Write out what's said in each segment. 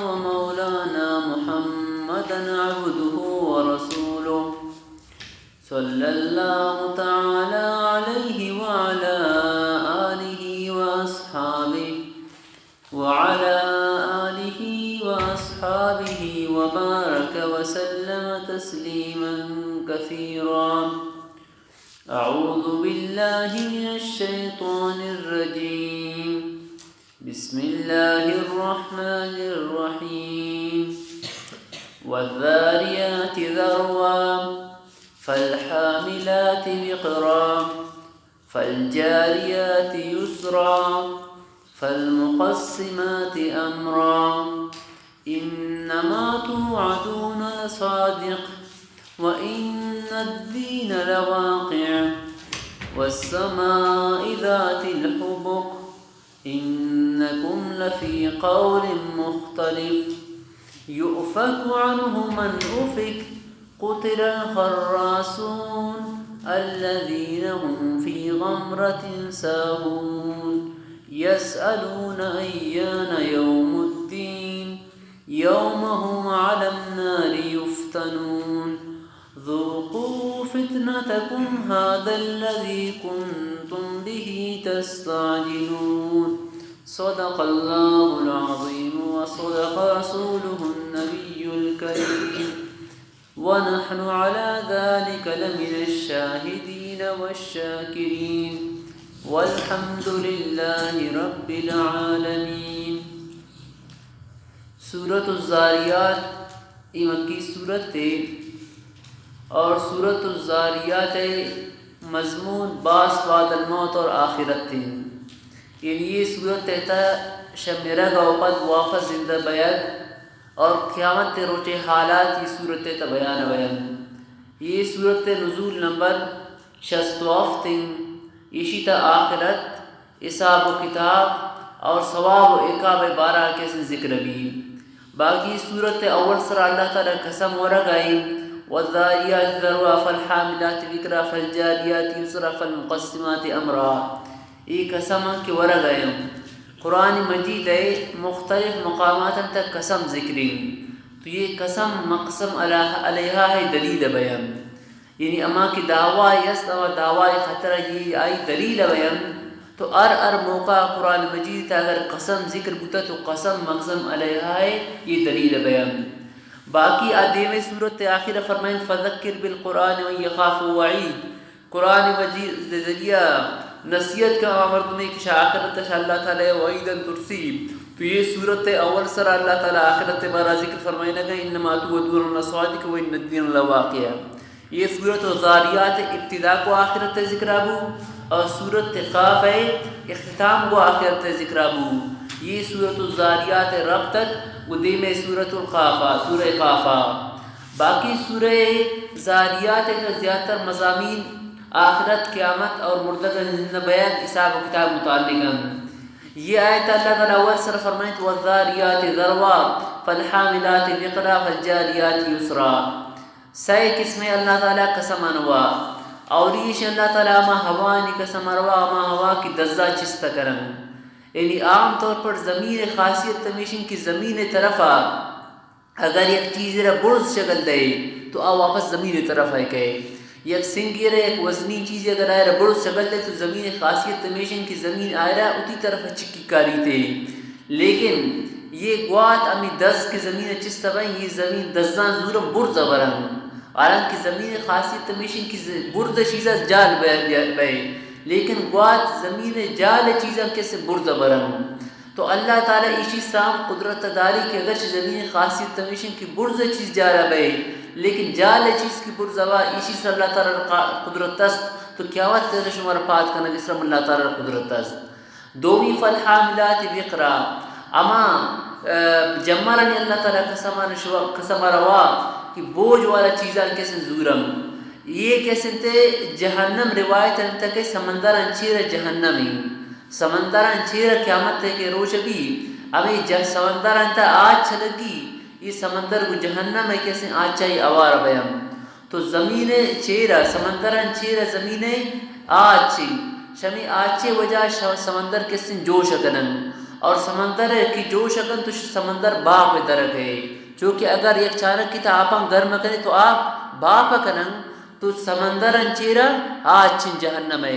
ومولانا محمدا عبده ورسوله، صلى الله تعالى عليه وعلى آله وأصحابه، وعلى آله وأصحابه وبارك وسلم تسليما كثيرا. أعوذ بالله من الشيطان الرجيم. بسم الله الرحمن الرحيم. والذاريات ذروا، فالحاملات وقرا، فالجاريات يسرا، فالمقسمات أمرا، إنما توعدون لصادق، وإن الدين لواقع، والسماء ذات الحبك، إنكم لفي قول مختلف، يؤفك عنه من أفك، قتل الخراسون، الذين هم في غمرة ساهون، يسألون أيان يوم الدين، يوم هم على النار يفتنون، ذوقوا فتنتكم هذا الذي كنتم به تستعجلون. صدق الله العظيم وصدق رسوله النبي الكريم، ونحن على ذلك لمن الشاهدين والشاكرين، والحمد لله رب العالمين. سورة الذاریات، اے مکی سورت اے اور سورة الذاریات ءِ مضمون بعث بعد الموت اور آخرت اِنت۔ یعنی اے سورت ءِ تہ شہ مرگ ءَ پد واپس زندہ بیگ اور قیامت ءِ روچ ءِ حالات اے سورت ءِ تہ بیان بینت۔ اے سورت ءِ نزول نمبر شست و ہفت اِنت۔ ایشی تہ آخرت، حساب و کتاب اور ثواب و عقاب ءِ بارہ ءَ کسیں ذکر بی۔ باقی سورت ءِ اول سرا اللہ تعالی قسم ورگ ءَ اِنت، والذاریات ذروا، فالحاملات وقرا، فالجاریات یسرا، فالمقسمات امرا۔ اے قسم اَنت کہ ورگ ءَ اِنت۔ قرآن مجید ءِ مختلف مقامات اَنت تہ قسم ذکر اِنت۔ تو اے قسم مقسم علیہ، علیہا ءِ دلیل بیان۔ یعنی ہما کہ دعوی است، ہما دعوی ءِ خاطرا اے آئی دلیل بیان، تو ہر، ہر موقع قرآن مجید ءِ تہ اگر قسم ذکر بوتا تو قسم مقسم علیہا ءِ اے دلیل بیان۔ باقی آ دیمے سورت ءِ آخر ءَ فرمائیں، فذکر بالقرآن من یخاف وعید۔ قرآن مجید ءِ ذریعہ نصیحت کن ہما مردمے کہ شہ آخرت ءَ شہ اللہ تعالی ءِ وعید ءَ ترسی۔ تو اے سورت ءِ اول سرا اللہ تعالی آخرت ءِ بارہ ذکر فرمائینگ ءَ، انما توعدون لصادق وان الدین لواقع۔ اے سورت الذاریات ءِ ابتدا کو آخرت ءِ ذکر بو، اور سورت قاف ءِ اختتام کو آخرت ءِ ذکر بو۔ اے سورت الذاریات ءِ ربط ات گو دیمے سورت القاف ءَ، سورہ قاف ءَ۔ باقی سورہ ذاریات ءِ تہ زیاتر مضامین آخرت، قیامت اور مردگانی زندہ بیگ، حساب و کتاب متعلق اَنت۔ اے آیت ءَ اللہ تعالی اول سرا فرمائیت، والذاریات ذروا، فالحاملات وقرا، فالجاریات یسرا۔ سئے قسمے اللہ تعالی قسم ءَ روا۔ اولی ایش اللہ تعالی ہما ہوانی قسم ءَ روا، ہما ہوا کہ دزا چست کنن۔ یعنی عام طور پر زمین ءِ خاصیت ہمیش اِنت کہ زمین ءِ طرفا اگر یک چیزے را برز شگل دئے تو آ واپس زمین ءِ طرفا کئے۔ یک سنگے را، یک وزنی چیزے اگر آئرا برز شگل دئے تو زمین ءِ خاصیت ہمیش اِنت کہ زمین آئرا وتی طرفا چکی کاریت۔ لیکن اے گوات ہمے دز کہ زمین ءَ چست بئیں، اے زمین دزاں زورن برز ءَ برن۔ حالانکہ زمین ءِ خاصیت ہمیش اِنت کہ ز-، برز ءِ چیزا جال بئے، بئے، بئے۔ لیکن گوات زمین ءِ جال ءِ چیزاں کسے برز ءَ برن۔ تو اللہ تعالی ایشی سام قدرت ءَ داری کہ اگرچہ زمین ءِ خاصیت ہمیش اِنت کہ برز ءِ چیز جال ءَ بئے، لیکن جال ءِ چیز کہ برز ءَ با، ایشی سر اللہ تعالی ءَ قدرت است، تو قیامت ءَ شمارا پاد کنگ ءِ سر اللہ تعالی ءَ قدرت است۔ دومی، فالحاملات وقرا، ہما، آ، جمرانی اللہ تعالی قسم ءَ شوا-، قسم ءَ روا کہ بوج والا چیزاں کسے زورم۔ اے کسے تے جہنم روایت اِنت کہ سمندراں چیر جہنم اِنت۔ سمندراں چیر قیامت ءِ کہ روچ بی، ہمے جہ-، سمندراں تہ آچ چلگی، اے سمندر گو جہنم ءِ کسے آچائی اوار بیاں۔ تو زمین ءِ چیرا، سمندراں چیرا زمین ءِ آچ اِنت۔ شمے آچ ءِ وجہ ءَ ش-، سمندر کسے جوش کنن۔ اور سمندر ءَ کہ جوش ءَ کنت، تو سمندر باپ ءِ درگ ءَ۔ چو کہ اگر یک چانکے تہ آپاں گرم کنئے تو آپ باپ ءَ کنن، تو سمندر انچیرا آچیں جہنم ءَ۔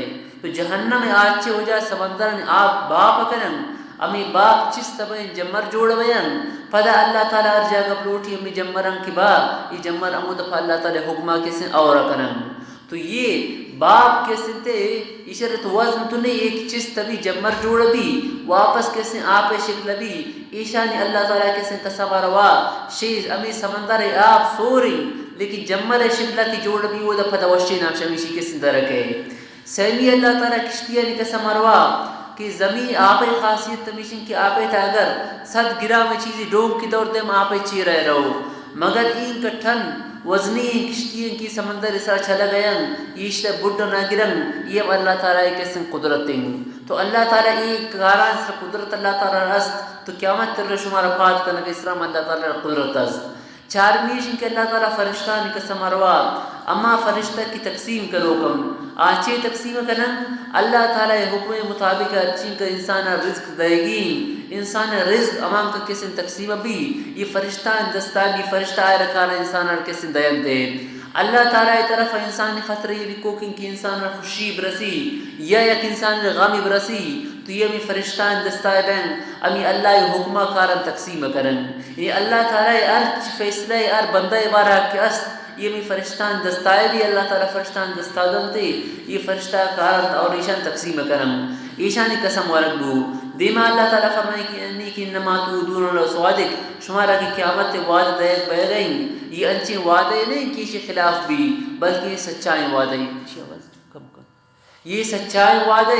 تو جہنم ءِ آچ ءِ وجہ سمندرانی آپ باپ ءَ کنن، ہمے باپ چست بئیں، جمر جوڑ بئیں۔ پدا اللہ تعالی ہر جاگہ بلوٹی ہمے جمراں کہ با، اے جمر ہمود پہ اللہ تعالی حکما کسیں اور کنن۔ تو یہ باپ کسیں تے ایشر تو وزن تو نہیں، ایک چست بی جمر جوڑ بی، واپس کسیں آپ شکل بی۔ ایشانی اللہ تعالی کسیں قسم روا، شی ہمے سمندر آپ سوریں، لیکن جمر شکل کی جوڑ بی، وہ دا پدا وشی نام شمیشی کسیں درکے۔ سیمی اللہ تعالی کشتیانی قسم روا کہ زمین آپ ءِ خاصیت ہمیشن کہ آپ ءِ تہ اگر صد گرام چیزی ڈوم کی دور دیم آپ ءِ چیر ءَ رو، مگر اینکہ ٹن وزنی کشتی کی سمندر سرا چلگ ءَ انت، ایشت بڈ نہ گرن، یہ ہم اللہ تعالی کسیں قدرت انت۔ تو اللہ تعالی اے کاران سر قدرت اللہ تعالی است، تو قیامت تر شمارا پاد کنگ اسرا ہم اللہ تعالی قدرت است۔ چارمی ایش کہ اللہ تعالی فرشتانی قسم روا، اما فرشتہ کی تقسیم کنوک انت، آ چے تقسیم کنن؟ اللہ تعالی حکم مطابق ہرچی کہ انسان رزق دئیگی، انسان رزق امان کا کسیں تقسیم بی، یہ فرشتہ دستا بی، فرشتہ آئے کار انسان کسیں دینتے۔ اللہ تعالی طرف انسان خطر یہ لکھوکیں کہ انسان خوشی برسی یا یک انسان غم برسی، تو یہ ہمیں فرشتہ دستا بین، ہمیں اللہ حکمہ کارن تقسیم کرن۔ یعنی اللہ تعالی ہر چ-، فیصلہ ہر بندہ بارا کہ است، یہ ہمیں فرشتان دستائے بھی، اللہ تعالی فرشتان دستا دنتے، یہ فرشتہ کارنت اور ایشان تقسیم کرن، ایشانی قسم ورگ بو۔ دیما اللہ تعالی فرمائے کہ انی کہ انما توعدون لصادق، شمارا کہ قیامت وعدہ دیگ بیگئیں، یہ انچیں وعدے نہیں کہ ایشی خلاف بھی، بلکہ یہ سچائیں وعدے۔ یہ سچائیں وعدہ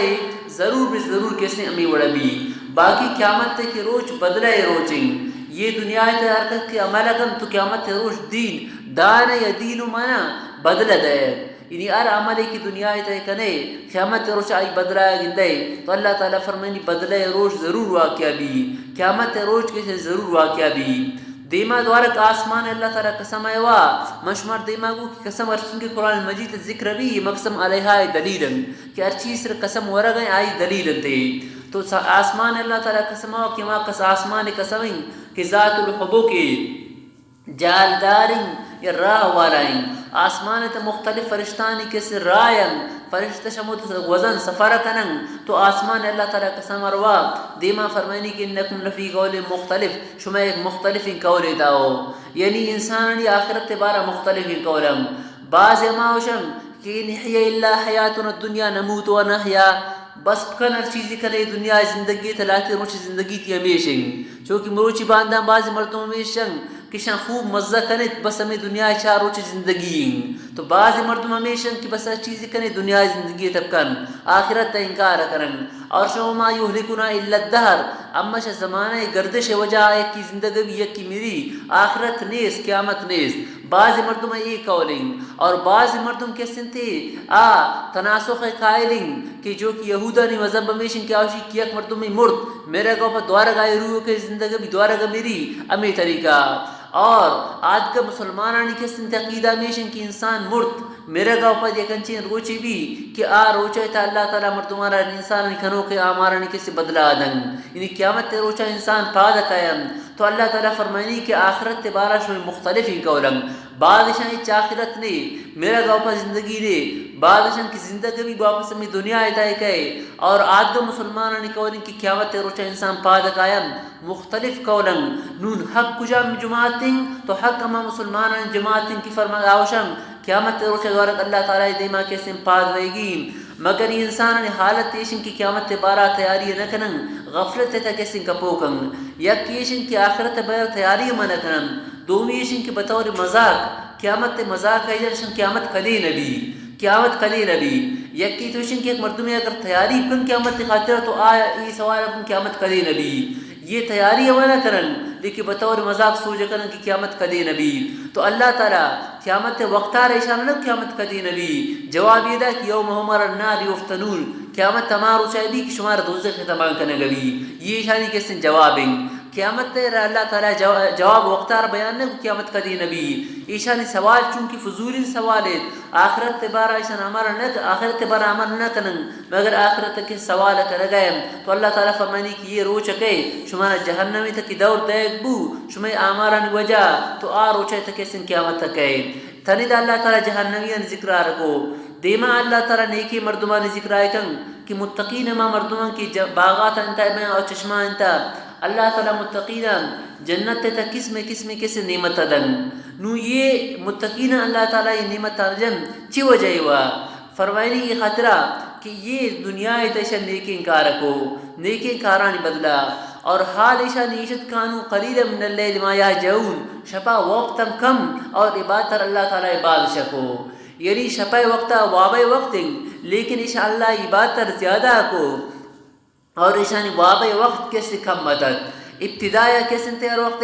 ضرور بہ ضرور کسیں ہمے وڑا بی۔ باقی قیامت کہ روچ بدلہ روچیں۔ یہ دنیا تے ہر کس کہ عمل کن تو قیامت روچ دین دان یا دین و مانا بدلہ دے۔ یعنی ہر عملے کہ دنیا تے کنے، قیامت روچ آئی بدلہ گندے۔ تو اللہ تعالی فرمانی بدلہ روچ ضرور واقعہ بی۔ قیامت روچ کسیں ضرور واقعہ بی۔ دیما دوارک آسمان اللہ تعالی قسم ایوا، من شمار دیما گو کہ قسم ہرچین کہ قرآن مجید ذکر بی، یہ مقسم علیہا دلیل انت۔ کہ ہر چیز سر قسم ورگ ہیں، آئی دلیل انت۔ تو سا-، آسمان اللہ تعالی قسم ہوا کہ ما کس آسمان قسم ہیں کہ ذات الحبک جالدار ہیں یا راہ والا ہیں۔ آسمان تے مختلف فرشتانی کس راہ ہیں، فرشتہ شموت وزن سفر کنن۔ تو آسمان اللہ تعالی قسم اروا دیما فرمانی کہ انکم لفی قول مختلف، شما ایک مختلف قول داؤ۔ یعنی انسانانی آخرت بارہ مختلف قول ہیں۔ بعض ہما وشن کہ ان هي إلا حياتنا الدنيا نموت ونحيا، بس کن ہر چیزی کنے دنیا زندگی تے لہتے روچ زندگی تی ہمیشن۔ چونکہ مروچی باندان بعض مردم ہمیشن کہ شان خوب مزہ کنت، بس ہمیں دنیا چار روچ زندگی ہیں۔ تو بعض مردم ہمیشن کہ بس ہر چیزی کنے دنیا زندگی تک کن، آخرت تا انکار کرن۔ اور شو ما يهلكنا إلا الدهر، اما شہ زمانہ گردش وجہ یکی زندگ بی یکی مری، آخرت نیست، قیامت نیست۔ بعض مردم اے قول ہیں، اور بعض مردم کس انت آ تناسخ قائل ہیں کہ جو کہ یہودانی مذہب ہمیش ہیں کہ آوشی کہ یک مردم مرد، مرگ و پد دوارگ آئی روح کے زندگ بی، دوارگ مری، ہمیں طریقہ۔ اور آدگہ مسلمانانی کس انت عقیدہ ہمیش ہیں کہ انسان مرد، مرگ و پد یک انچیں روچے بی کہ آ روچے تا اللہ تعالی مردمارا انسان کنوکے آمارانی کس بدلہ دن، یعنی قیامت روچا انسان پاد کاین۔ تو اللہ تعالی فرمائنی کہ آخرت تے بارہ شمئے مختلف ہیں قولن۔ بعض اشان ہچ آخرت نے، مرگ و پد زندگی نے، بعض اشان کہ زندگ بی واپس ہمیں دنیا اتائے کئے، اور آدگہ مسلمانانی قولن کہ قیامت تے روچا انسان پاد کاین، مختلف قولن۔ نون حق کجام جماعت ہیں؟ تو حق ہما مسلمانانی جماعت ہیں کہ فرما آوشن قیامت تے روچا دوارگ اللہ تعالی دیما کسیں پاد ویگی۔ مگر یہ انسانانی حالت ایشن کہ قیامت تے بارہ تیاری نہ کنن، غفلت تے کسیں کپوکن۔ یک ایشن کہ آخرت بارہ تیاری مہ نہ کنن، دومی ایشن کہ بطور مذاق، قیامت تے مذاق ہے جنشن قیامت کدی نبی، قیامت کدی نبی۔ یکی تو ایشن کہ ایک مردم اگر تیاری کن قیامت تے خاطر تو آ ای سوال کن قیامت کدی نبی۔ یہ تیاری ہوا نہ کرن، لیکن بطور مذاق سوچ کرن کہ قیامت کدی نبی۔ تو اللہ تعالی قیامت وقت آ رہے، ایشان نہ قیامت کدی نبی۔ جواب یہ دا کہ یوم هم علی النار یفتنون، قیامت ہما روچا بی کہ شمار دوزخ تباہ کنگ بی۔ یہ ایشانی کسیں جواب ہیں۔ قیامت ءِ را اللہ تعالیٰ جو-، جواب وقتار بیان نہ کو، قیامت کدی نبی۔ ایشانی سوال چونکہ فضولی سوال ہے، آخرت ءِ بارہ ایشان عمل نہ ک-، آخرت ءِ بارہ عمل نہ کنن، مگر آخرت ءِ کہ سوال کنگا ہے۔ تو اللہ تعالیٰ فرمانی کہ یہ روچ کہ شمارا جہنمی تک دور دیگ بو، شمئے اعمالانی وجہ، تو آ روچ ءِ تک سن قیامت تک ہے۔ تنی دا اللہ تعالیٰ جہنمیانی ذکر آ رکو۔ دیما اللہ تعالیٰ نیکی مردمانی ذکر آئے کن کہ متقین ہما مردمان کہ ج-، باغات انت اور چشمہ انت۔ اللہ تعالیٰ متقینان جنت ءِ تہ قسم قسم کسے نعمت دن۔ نو یہ متقین اللہ تعالیٰ یہ نعمت دن چی وجہ وا؟ فرمائنی یہ خاطرہ کہ یہ دنیا ءِ تہ ایشان نیکیں کار کو، نیکیں کارانی بدلہ، اور حال ایشانی ایشت کانو قلیلا من اللیل ما یہجعون، شپا وقتم کم اور عبادت اللہ تعالیٰ باز شکو۔ یعنی شپئے وقتا وابئے وقت انت، لیکن ایشاں اللہ عبادت ءَ زیادہ کو اور ایشانی وابئے وقت کسے کم اتت۔ ابتدایا کسے انت ہر وقت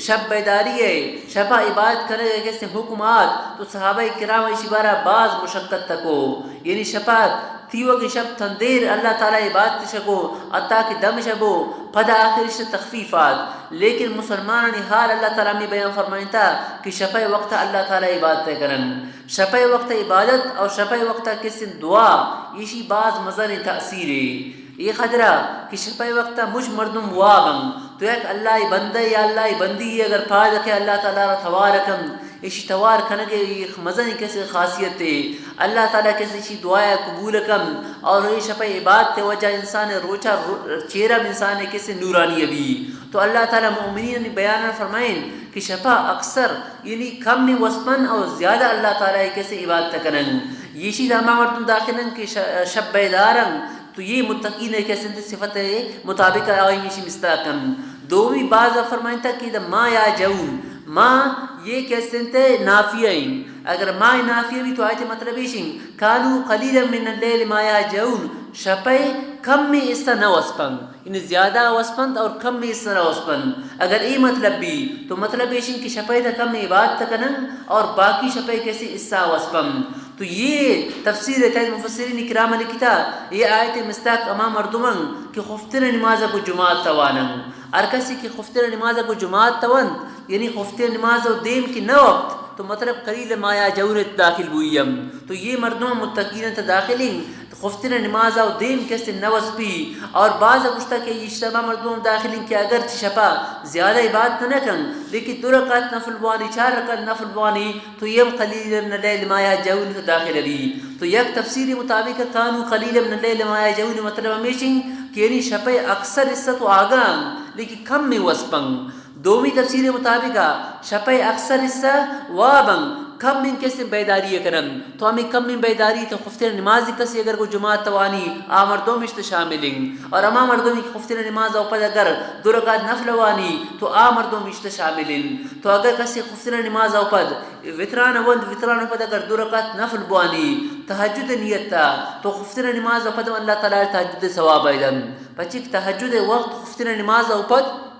شپ بیداری ہے، شپا عبادت کنگ ءِ کسے حکم آت، تو صحابہ کرام ایشی بارہ باز مشقت تکو۔ یعنی شپا تیوگی شپ تن دیر اللہ تعالیٰ عبادت شکو، حتیٰ کہ دم شبو، پدا آخر ایشی تخفیف آت۔ لیکن مسلمانانی حال اللہ تعالیٰ می بیان فرمائنتا کہ شپئے وقت اللہ تعالیٰ عبادت کنن۔ شپئے وقت عبادت اور شپئے وقت کسن دعا، ایشی باز مزن تاثیر ہے۔ یہ خاطرہ کہ شپئے وقت مچ مردم وابن، تو یک اللہ بندہ یا اللہ بندی اگر پاد کہ اللہ تعالیٰ را توار کن، ایشی توار کنگ ءِ یک مزنیں کسے خاصیت ہے۔ اللہ تعالیٰ کسے ایشی دعا قبول کن اور یہ شپئے عبادت ءِ وجہ انسان روچا رو-، چیرا انسان کسے نورانی بی۔ تو اللہ تعالیٰ مؤمنین بیان فرمائن کہ شپا اکثر یعنی کم وسپن اور زیادہ اللہ تعالیٰ کسے عبادت کنن۔ یہ چیز ہما مردم داخل ہیں کہ ش-، شپ بیدارن، تو یہ متقین کسے انت صفت مطابق آئی میشی مستاکن۔ دومی باز فرمائنتا کہ دا ما یہجعون، ما یہ کسے انت نافیہ ہیں۔ اگر ما نافیہ بھی تو آیت مطلب ایشیں، کانو قلیلا من اللیل ما یہجعون، شپئے کم حصہ نہ وسپن۔ یعنی زیادہ وسپنت اور کم حصہ نہ وسپنت۔ اگر اے مطلب بی، تو مطلب ایشیں کہ شپئے تہ کم عبادت کنن اور باقی شپئے کسے حصہ وسپن۔ تو یہ تفسیر تحت مفسرین کرام لکھتا، یہ آیت مستاک ہما مردمن کہ خفتن نماز کو جماعت توانن۔ ہر کسی کہ خفتن نماز کو جماعت توانت، یعنی خفتن نماز و دیم کہ نہ وپت، تو مطلب قلیلا ما یہجعون داخل بوئی ہم۔ تو یہ مردم متقین تہ داخل ہیں۔ خفتن نماز و دیم کسے نہ وسپی۔ اور باز گوشتا کہ اجتماع مردم داخل ہیں کہ اگرچہ شپا زیادہ عبادت نہ کن، لیکن دو رکعت نفل بوانی، چار رکعت نفل بوانی، تو یہ ہم قلیلا من اللیل ما یہجعون تہ داخل بی۔ تو یک تفسیر مطابق کانو قلیلا من اللیل ما یہجعون مطلب ہمیشیں کہ یعنی شپئے اکثر حصہ تو آگاہ ہیں، لیکن کم میں وسپن۔ دومی تفسیر مطابق شپئے اکثر حصہ وابن، کم من کسے بیداری کنن۔ تو ہمیں کم من بیداری تو خفتن نماز کسے اگر کو جماعت توانی، آ مردم اشت شامل ہیں۔ اور ہما مردم کہ خفتن نماز او پد اگر دو رکعت نفل وانی، تو آ مردم اشت شامل ہیں۔ تو اگر کسے خفتن نماز او پد وتران وند، وتران او پد اگر دو رکعت نفل بوانی، تہجد نیت تا، تو خفتن نماز او پد اللہ تعالیٰ تہجد ثواب ایدن۔ پچک تہجد وقت خفتن نماز او پد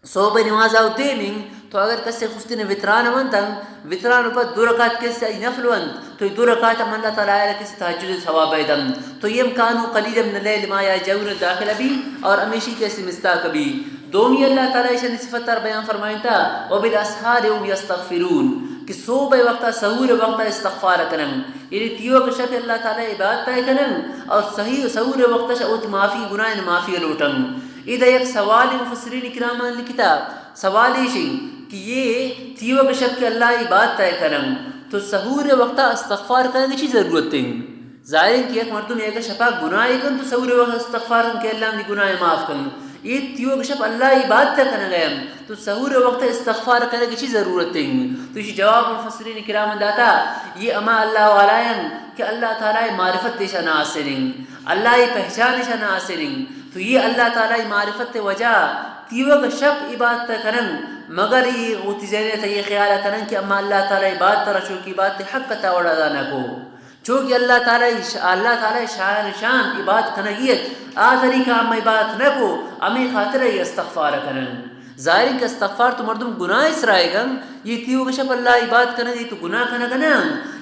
صبح نماز او دیمیں، تو اگر کسے خفتن وتران ونتن، وتران پد دو رکعت کسے ای نفل ونت، تو ای دو رکعت ہم اللہ تعالیٰ را کسے تہجد ثواب ایدن۔ تو یم کانو قلیلا من اللیل ما یہجعون داخل بی اور ہمیشی کسے مستاک بی۔ دومی اللہ تعالیٰ ایشانی صفت تر بیان فرمائنتا، وبالاسحار هم یستغفرون، کہ صبح وقتا، سحور وقتا استغفار کنن۔ یعنی تیوگ شپ اللہ تعالیٰ عبادت کنن اور صحیح سحور وقتا شا اوت معافی، گناہ معافی لوٹن۔ ادا یک سوال مفسرین کرام لکھتا، سوال ایشیں کہ یہ تیوگ شپ کہ اللہ عبادت کنن، تو سحور وقتا استغفار کنگ چی ضرورت ہیں؟ ظاہر ہے کہ یک مردم یک شپا گناہ کن تو سحور وقت استغفار کن کہ اللہ منی گناہ معاف کن۔ یہ تیوگ شپ اللہ عبادت کنگ ہیں، تو سحور وقت استغفار کنگ چی ضرورت ہیں؟ تو اسی جواب مفسرین کرام داتا، یہ اما اللہ والائیں کہ اللہ تعالیٰ معرفت دیشان حاصل ہیں، اللہ پہچان دیشان حاصل ہیں۔ تو یہ اللہ تعالیٰ معرفت وجہ تیوگ شپ عبادت کنن، مگر یہ وتی ذہن تہ یہ خیال کنن کہ اما اللہ تعالیٰ عبادت را چونکہ عبادت حق تا وڑا ادا نہ کو۔ چونکہ اللہ تعالیٰ ش-، اللہ تعالیٰ شایان شان عبادت کنگی ات، آ طریقہ ہم عبادت نہ کو، ہمیں خاطر ای استغفار کنن۔ ظاہر ہے کہ استغفار تو مردم گناہ سرائے گن، یہ تیو گشپ اللہ عبادت کنگ، یہ تو گناہ کنگ نہ،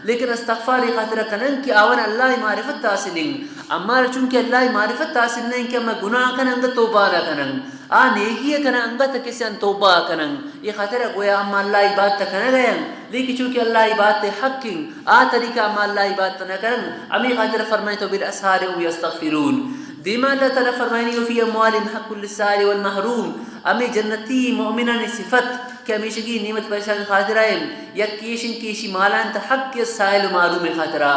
لیکن استغفار یہ خاطر کنن کہ آوان اللہ معرفت حاصل ہیں۔ اما چونکہ اللہ معرفت حاصل نہیں کہ میں گناہ کنن، توبہ نہ کنن، آ نیکی کنن، انگت کسی ان توبہ کنن، یہ خاطر گویا اما اللہ عبادت کنگ ہیں، لیکن چونکہ اللہ عبادت حق ہیں، آ طریقہ اما اللہ عبادت نہ کرن، امی خاطر فرمائے تو بالاسحار هم يستغفرون۔ دیما اللہ تعالی فرمائنی، وفي أموالهم حق للسائل والمحروم۔ ہمیں جنتی مومنانی صفت کہ ہمیشگی نعمت پریشان خاطر ہیں، یک کیشن کیشی مالان تا حق کے سائل و محروم خاطرہ،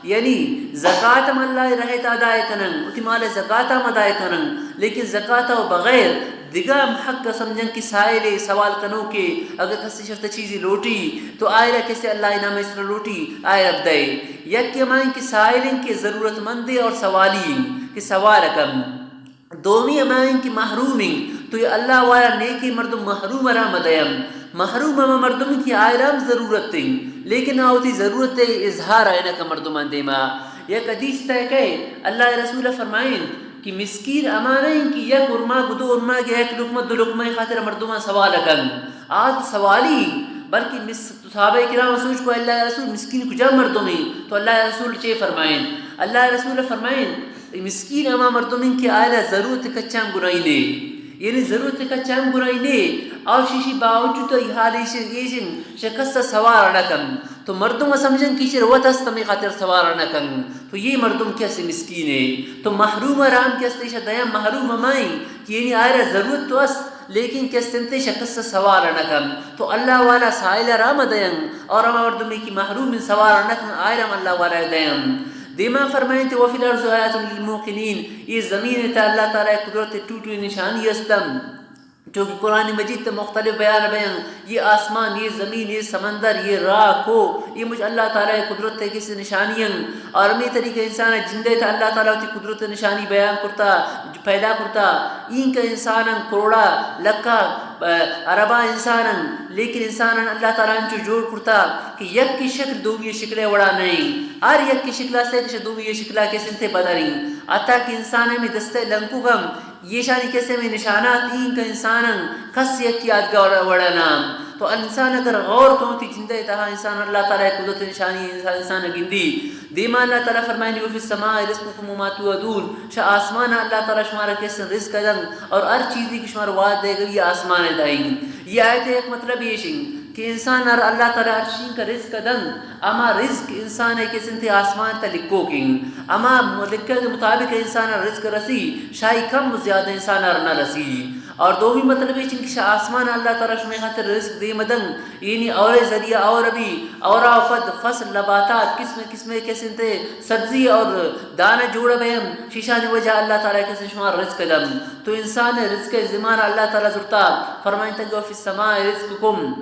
یعنی زکات ہم اللہ رہے تا ادا کنن، اتی مال زکات ہم ادا کنن، لیکن زکات و بغیر دگہ ہم حق سمجھن کہ سائل سوال کنو کہ اگر کسی شرط چیزی لوٹی تو آئرا کسی اللہ نام اسر لوٹی، آئرا بدے۔ یک ہمائیں کہ سائل ہیں کہ ضرورت مند ہیں اور سوالی ہیں کہ سوال کن۔ دومی ہمائیں کہ محروم ہیں، تو یہ اللہ والا نیکی مردم محروم را مدیم۔ محروم ہما مردم کہ آئرا ہم ضرورت ہیں، لیکن آوتی ضرورت اظہار آئینہ کا مردمان دیما۔ یک حدیث تہ کہ اللہ رسول فرمائیں کہ مسکین ہما نہیں کہ یک ارما گدو ارما کہ یک لقمہ دو لقمہ خاطر مردمان سوال کن۔ آج سوالی بلکہ مس-، صحابہ کرام سوچ کو، اللہ رسول مسکین کجا مردم ہیں؟ تو اللہ رسول چے فرمائیں؟ اللہ رسول فرمائیں، مسکین ہما مردم ہیں کہ آئرا ضرورت کچام گناہی نے، یعنی ضرورت کچام گناہی نے، اور شیشی باوجود ای حال ایشن ایشن شکست سوار نہ کن۔ تو مردم سمجھن کہ چر وت است ہمیں خاطر سوار نہ کن۔ تو یہ مردم کیسے مسکین ہے؟ تو محروم رام کیسے شدیم محروم ہمائیں کہ یعنی آئرا ضرورت تو است، لیکن کس انتے شخص سوال نہ کن۔ تو اللہ والا سائل را مدین اور ہما مردمی کی محروم سوال نہ کن، آئرا ہم اللہ والا دین۔ دیما فرمائیں تے وفی الارض آیات للموقنین، یہ زمین تا اللہ تعالی قدرت ٹوٹو نشانی استم۔ چونکہ قرآن مجید تے مختلف بیان بیان، یہ آسمان، یہ زمین، یہ سمندر، یہ راہ، کو، یہ مجھ اللہ تعالی قدرت تے کس نشانی ہیں۔ اور ہمیں طریقے انسان جندے تا اللہ تعالی تی قدرت نشانی بیان کرتا۔ پیدا کرتا، اینکہ انساناں کروڑا، لکھا، اربا انساناں، لیکن انساناں اللہ تعالی انچو جوڑ کرتا کہ یک کی شکل دومی شکل وڑا نہیں، ہر یک کی شکل سے کہ دومی شکل کے سنتے بدلیں۔ حتی کہ انسان میں دستے لنکو گم، یہ شانی کسے میں نشانات اینکہ انساناں کس یک کی آدگا وڑا، وڑا نام۔ تو انسان اگر غور تو تی زندہ تہا انسان اللہ تعالی قدرت نشانی انسان، انسان گندی۔ دیما اللہ تعالی فرمائنی، وفی السماء رزقکم وما توعدون، شہ آسمان اللہ تعالی شمارا کس رزق دن اور ہر چیزی کہ شمارا وعد دے گئی آسمان دائیں۔ یہ آیت ایک مطلب یہ شنگ کہ انسان ہر اللہ تعالی ہر چیز کا رزق دن، اما رزق انسان ہے کہ سنتے آسمان تا لکھو کنگ، اما لکھے کے مطابق انسان رزق رسی، شاہی کم زیادہ انسان ہر نہ رسی۔ اور دومی مطلب یہ چنگ کہ شہ آسمان اللہ تعالی شمے خاطر رزق دے مدن، یعنی اور ذریعہ اور ابھی اور آفت فصل نباتات قسم قسم کے سنتے سبزی اور دانا جوڑ بیم، شیشانی وجہ اللہ تعالی کے شما رزق دم۔ تو انسان رزق زمان اللہ تعالی زرتا، فرمائیں تک فی السماء رزقکم،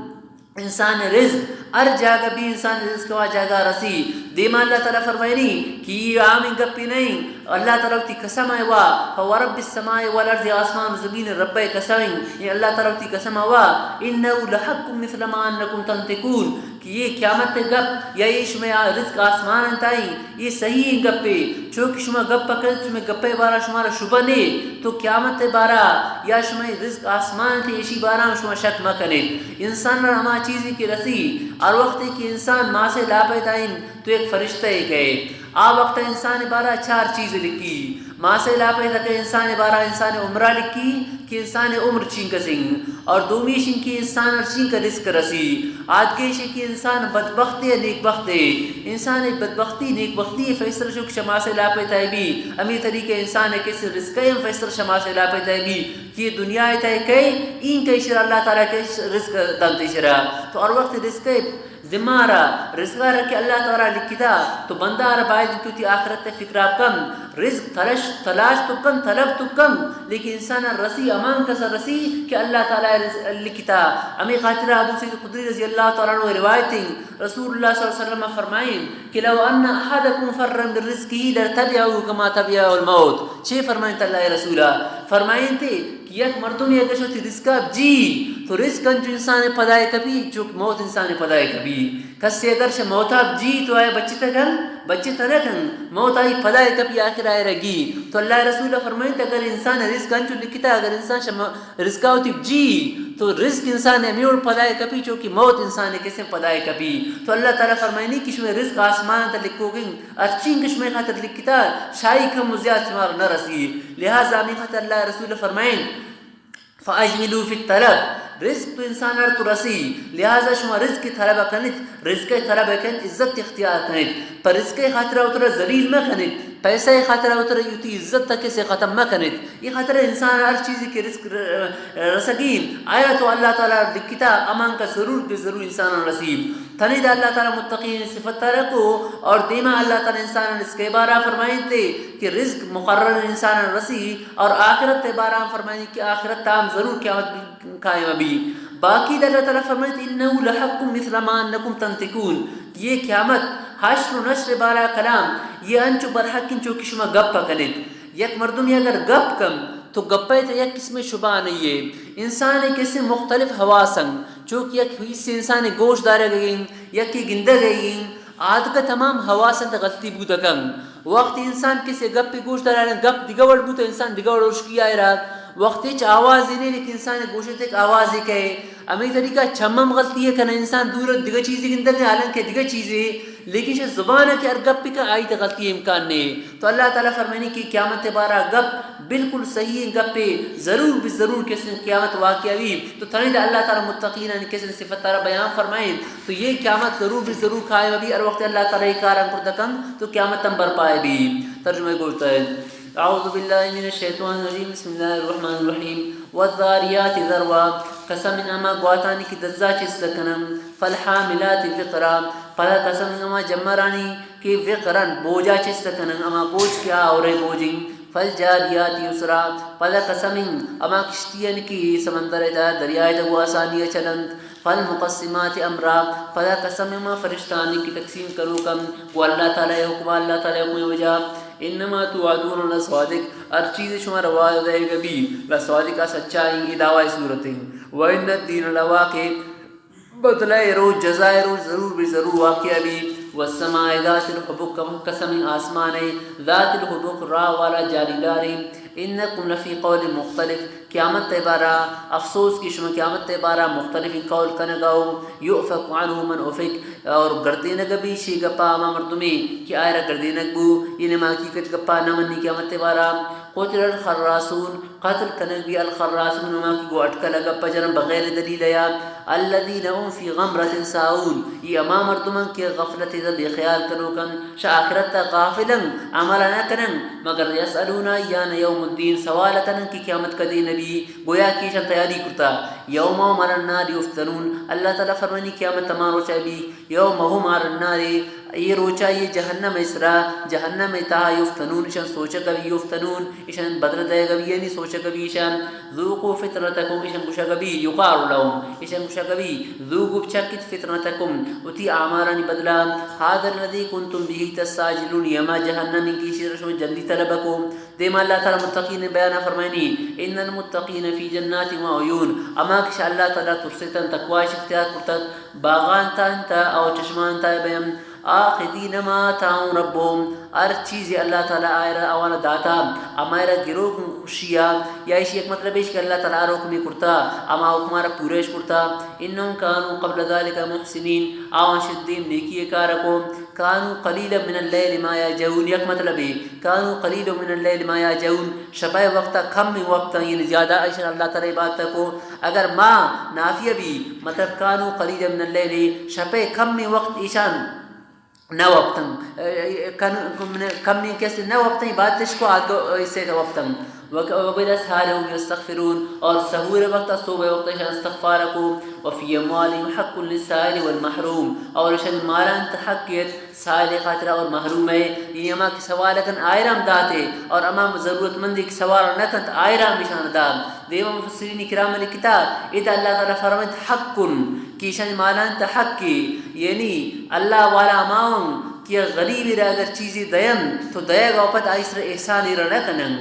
انسان رزق ہر جاگہ بھی انسان رزق وا جاگہ رسی۔ دیما اللہ تعالی فرمائنی کہ یہ عام گپی نہیں، اللہ تعالی تی قسم ہے وا، فورب السماء والارض، آسمان و زمین رب قسم ہے، یہ اللہ تعالی تی قسم ہے وا، انه لحق مثل ما انکم تنطقون، کہ یہ قیامت گپ یا یہ شمے رزق آسمان انتائیں، یہ صحیح گپے، چونکہ شما گپ پکن، شمے گپے بارا شمارا شبہ نے، تو قیامت بارا یا شمے رزق آسمان تے ایشی بارا شما شک مکنے۔ انسان را ہما چیزی کہ رسی، ہر وقت کہ انسان ماں سے لاپے دائیں، تو ایک فرشتہ ہے گئے۔ آ وقت انسان بارا چار چیز لکھی۔ ماں سے لاپے تک انسان بارا انسان عمرہ لکھی کہ انسان عمر چین کسنگ اور دومی شنگ کہ انسان ہر چین کا رزق رسی۔ آدگے شے کہ انسان بدبخت ہے، نیک بخت ہے۔ انسان بدبختی، نیک بختی فیصلہ شو کہ ماں سے لاپے تائے بھی، ہمیں طریقے انسان ہے کہ رزق ہے، ہم فیصلہ شما سے لاپے تائے بھی کہ دنیا ہے تائے کئی، این کئی شر اللہ تعالیٰ کے رزق دانتے شرا۔ تو ہر وقت رزق ہے ذمہ را، رزق را کہ اللہ تعالیٰ لکھتا، تو بندہ را باید کہ تی آخرت تے فکر آپ کن، رزق تلش، تلاش تو کن، طلب تو کن، لیکن انسان رسی، امان کسا رسی کہ اللہ تعالیٰ رزق لکھتا۔ ہمیں خاطر ابو سعید خدری رضی اللہ تعالیٰ عنہ روایت ہیں، رسول اللہ صلی اللہ علیہ وسلم فرمائیں کہ لو ان احدکم فرا من رزقه لتبعه كما تبعه الموت۔ چے فرمائیں اللہ رسولہ؟ فرمائیں تے کہ یک مردمے اگر شہ وتی رزقا بجی، تو رزق انچو انسان پدا کپی، چو کہ موت انسان پدا کپی۔ کسے اگر شہ موتا بجی، تو آیا بچتہ کن، بچتہ نہ کن، موت آئی پدا کپی، آخر آئرا گی۔ تو اللہ رسول فرمائیت، اگر انسان رزق انچو لکھتا، اگر انسان شہ م-، رزقا وتی بجی، تو رزق انسان ہمے وڑ پدا کپی، چو کہ موت انسان کسے پدا کپی۔ تو اللہ تعالی فرمائنی کہ شمئے رزق آسمان تا لکھوگیں، ہرچی کہ شمئے خاطر لکھتا، شہ آئی کم و زیات شمارا نہ رسی۔ لہذا ہمے خاطر اللہ رسول فرمائیں، فاجملوا فی الطلب، رزق تو انسان ہر تو رسی، لہذا شما رزق طلب کنیت، رزق طلب کنیت، عزت اختیار کنیت، پر رزق خاطر وترا ذلیل مہ کنیت، پیسہ خاطر وترا وتی عزت تک سے ختم مہ کنیت۔ یہ خاطر انسان ہر چیزی کہ رزق ر-، رسگی، آیا تو اللہ تعالی لکھتا، امان کا ضرور بہ ضرور انسان رسی۔ تنی دا اللہ تعالی متقین صفت ترکو، اور دیما اللہ تعالی انسان اس کے بارا فرمائیتے کہ رزق مقرر انسان رسی، اور آخرت تے بارا فرمائنی کہ آخرت تام ضرور قیامت قائم بی۔ باقی دا اللہ تعالی فرمائیتے، انه لحق مثل ما انکم تنطقون، یہ قیامت، حشر و نشر بارا کلام، یہ انچو برحق انچو کہ شما گپ کنیت۔ یک مردمی اگر گپ کن، تو گپے تہ یک قسم شبہ نہیں ہے۔ انسان کسے مختلف حواس انت، چو کہ یک حصے انسان گوش دارگ ء انت، یکے گندگ ء انت، آدگہ تمام حواس انت غلطی بوت کن۔ وقت انسان کسے گپے گوش داران گپ دگہ وڑ بوت، انسان دگہ وڑ اشکی آئرا۔ وقت ہچ آوازے نہیں، لیکن انسان گوش تک آوازے کئے۔ ہمے طریقہ چم ہم غلطی ء کن، انسان دور دگہ چیزے گندگ ء، حالانکہ دگہ چیزے، لیکن شہ زبان ء کہ ہر گپے کن، آئی تہ غلطی امکان نے۔ تو اللہ تعالی فرمائنی کہ قیامت بارا گپ بالکل صحیح گپے، ضرور بہ ضرور کسے قیامت واقعہ بی۔ تو تنی دا اللہ تعالی متقین کسے صفت ترا بیان فرمائیں، تو یہ قیامت ضرور بہ ضرور قائم بی۔ ہر وقت اللہ تعالی یہ کاران کرتا کن، تو قیامت ہم برپا بی۔ ترجمہ گوشتا ہے۔ اعوذ باللہ من الشیطان الرجیم، بسم اللہ الرحمن الرحیم۔ والذاریات ذروا، قسم ہما گواتانی کہ دزا چست کنن، فالحاملات وقرا، پدا قسم ہما جمرانی کہ وقرن بوجا چست کنن، ہما بوج کہ آ اورے بوجیں، فالجاریات یسرا، پدا قسم ہما کشتیانی کہ سمندر ء تہا دریائے تہا گوں آسانی ء چلنت، فالمقسمات امرا، پدا قسم ہما فرشتانی کہ تقسیم کنوک انت گوں اللہ تعالی ء حکم، اللہ تعالی ء حکم ء وجہ۔ انما توعدون لصادق، ہر چیز شمارا وعدہ دئیگ بی، لصادق، آ سچائیں، اے دعوی صورتیں۔ وان الدین لواقع، بدلہ روچ، جزائے روچ ضرور بہ ضرور واقعہ بی۔ والسماء ذات الحبک، قسم آسمان ء، ذات الحبک، راہ والا جالیداریں۔ انکم لفی قول مختلف، قیامت ء بارا افسوس کہ شما قیامت ء بارا مختلفیں قول کنگا ہو۔ یؤفک عنہ من افک، اور گردینگ بی شی گپا ہما مردمے کہ آئرا گردینگ بو، یعنی ہما حقیقت گپا نہ منی قیامت ء بارا۔ قتل الخراسون، قتل کنگ بی الخراسون، ہما کہ گوں اٹکل ء گپ جنن بغیر دلیل ء یا۔ الذین هم فی غمرة ساہون، یہ ہما مردمان کہ غفلت ء بے خیال کنوکن، شہ آخرت ء غافلن، عمل نہ کنن، مگر یسألون ایان یوم الدین، سوال کنن کہ قیامت کدی نبی، گویا کہ ایشان تیاری کرتا۔ یوم هم علی النار یفتنون، اللہ تعالی فرمانی قیامت ہما روچا بی، یوم هم علی النار، اے روچا یہ جہنم ء سرا، جہنم ء تہا یفتنون، ایشان سوچگ بی، یفتنون، ایشان بدل دئیگ بی، یعنی سوچگ بی ایشان۔ ذوقوا فتنتکم، ایشان گوشگ بی، یقال لهم، ایشان گوشگ بی، ذوقوا، بچکیت، فتنتکم، وتی اعمالانی بدلا۔ هذا الذی کنتم به تستعجلون، ہما جہنم کہ ایشی را شما جلدی طلب کو۔ دیما اللہ تعالی متقین بیان فرمائنی، ان المتقین فی جنات و عیون، ہما کہ شہ اللہ تعالی ترستن، تقوایش اختیار کرتگ، باغان تا انت او چشمان تا بیم، آخذین ما آتاهم ربهم، ہر چیزے اللہ تعالی آئرا آوانا داتا، ہمائرا گروک خوشیا، یا ایشی یک مطلب ایش کہ اللہ تعالی ہر حکمے کرتا، ہما حکمارا پورا اش کرتا۔ انهم کانوا قبل ذلک محسنین، آوان شدیم نیکی کارکو۔ کانوا قلیلا من اللیل ما یهجعون، یک مطلبے، کانوا قلیلا من اللیل ما یهجعون، شپئے وقتا کمیں وقتا، یعنی زیادہ ایشان اللہ تعالی عبادت کو۔ اگر ما نافیہ بی، مطلب کانوا قلیلا من اللیل، شپئے کمیں وقت ایشان نہ وپتن، کن-، کمیں کس نہ وپتن، عبادتش کو آدگہ حصے وپتن۔ وک-، وبالاسحار هم یستغفرون، اور سحور وقت، صبح وقت ایشان استغفار کو۔ وفی اموالهم حق للسائل والمحروم، اور ایشان مالان تہ حق ایت سائل خاطرا اور محروم ہے، یعنی ہما کہ سوال کن آئرام داتے، اور ہما ضرورت مندی کہ سوال نہ کنت آئرام ایشان دا۔ دیما مفسرین کرام لکھتا، ادا اللہ تعالی فرمائیت حق، کہ ایشان مالان تہ حق، یعنی اللہ والا ہماؤں کہ غریب را اگر چیزی دین تو دئیگ و پد آئی سر احسان را نہ کنن۔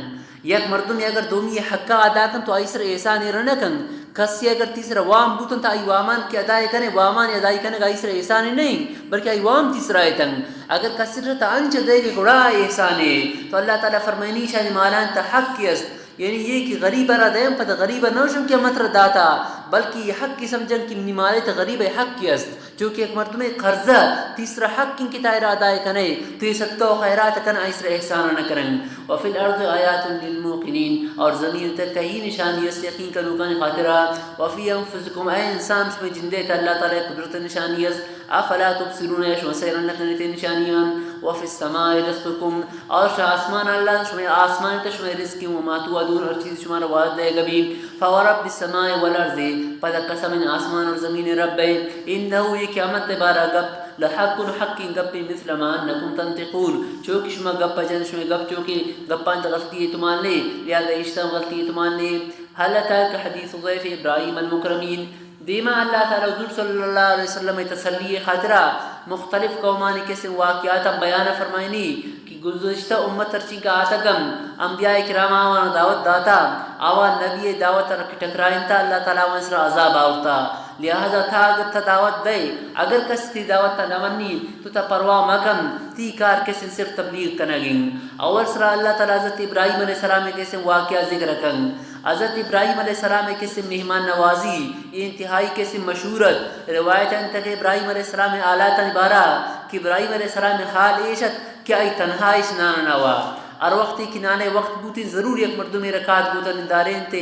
یک مردمے اگر دومی ءِ حق ءَ ادا کنت تو آئی سر ءَ احسانے را نہ کنت۔ کسے اگر تئی سر ءَ وام بوتنت تو آئی وامان کہ ادا ءَ کنئے، وامان ادائی کنگ آئی سر ءَ احسانے نہ انت، بلکہ آئی وام تئی سر ءَ اتنت۔ اگر کسے را تو انچو دئیگ ئے گڑا احسانے۔ تو اللہ تعالیٰ فرمائنی، ایشانی مالانی تہ حقے است، یعنی اے کہ غریب ءَ را دئینت، پدا غریب ءَ نہ گوشنت کہ من ترا داتا، بلکہ اے حقے سمجھنت کہ منی مال ءِ تہ غریب ءِ حقے است۔ چو کہ یک مردمے قرضہ تئی سر ءَ حق انت کہ تو آئی را ادا کنئے، تو اے صدقہ و خیرات کن، آئی سر ءَ احسان نہ کنئے۔ وفی الارض آیات للموقنین، اور زمین ءِ تہ کئی نشانی است یقین کنوکانی خاطرا۔ وفی انفسکم، اے انسان، شمئے جند ءِ تہ اللہ تعالیٰ ءِ قدرت ءِ نشانی است۔ افلا تبصرون، اے شما سیر نہ کنئے اے نشانیاں۔ وفی السماء رزقکم، اور شہ آسمان اللہ، شمئے آسمان ءِ تہ شمئے رزق انت، وما توعدون، ہر چیز شمارا وعدہ دئیگ بی۔ فورب السماء والارض، پدا قسم انت آسمان اور زمین ءِ رب ءِ، انہ، اے قیامت ءِ بارہ ءَ گپ، لحق، حقیں گپے، مثل ما انکم تنطقون، چو کہ شما گپ جنئے، شمئے گپ چو کہ گپانی تہ غلطی احتمال نے، لہذا ایشی تہ ہم غلطی احتمال نے۔ هل اتاک حدیث ضیف ابراہیم المکرمین۔ دیما اللہ تعالیٰ حضور صلی اللہ علیہ وسلم ءِ تسلی ءِ خاطرا مختلف قومانی قصہ واقعات ہم بیان فرمائنی کہ گزشتہ امت ہرچی کہ آتگ انت، انبیاء کرام آوان دعوت داتا، آوان نبی ءِ دعوت ءَ را کہ ٹکرائینتا، اللہ تعالیٰ آوان سر ءَ عذاب آورتا۔ لہذا تہ اگر تہ دعوت دئے، اگر کس تئی دعوت ءَ نہ منی، تو تہ پرواہ مکن، تئی کار قصہ صرف تبلیغ کنگ انت۔ اول سرا اللہ تعالیٰ حضرت ابراہیم علیہ السلام ءِ قصہ واقعہ ذکر کنت۔ حضرت ابراہیم علیہ السلام ءِ قصہ مہمان نوازی، اے انتہائی قصہ مشہور ات۔ روایت انت کہ ابراہیم علیہ السلام ءِ حالاتانی بارہ ءَ کہ ابراہیم علیہ السلام ءِ حال ایش ات کہ آئی تنہا اش نان ءَ نہ وا۔ ہر وختے کہ نان ءِ وقت بوتیں، ضرور یک مردمے را کات گوں تہ نندارینت۔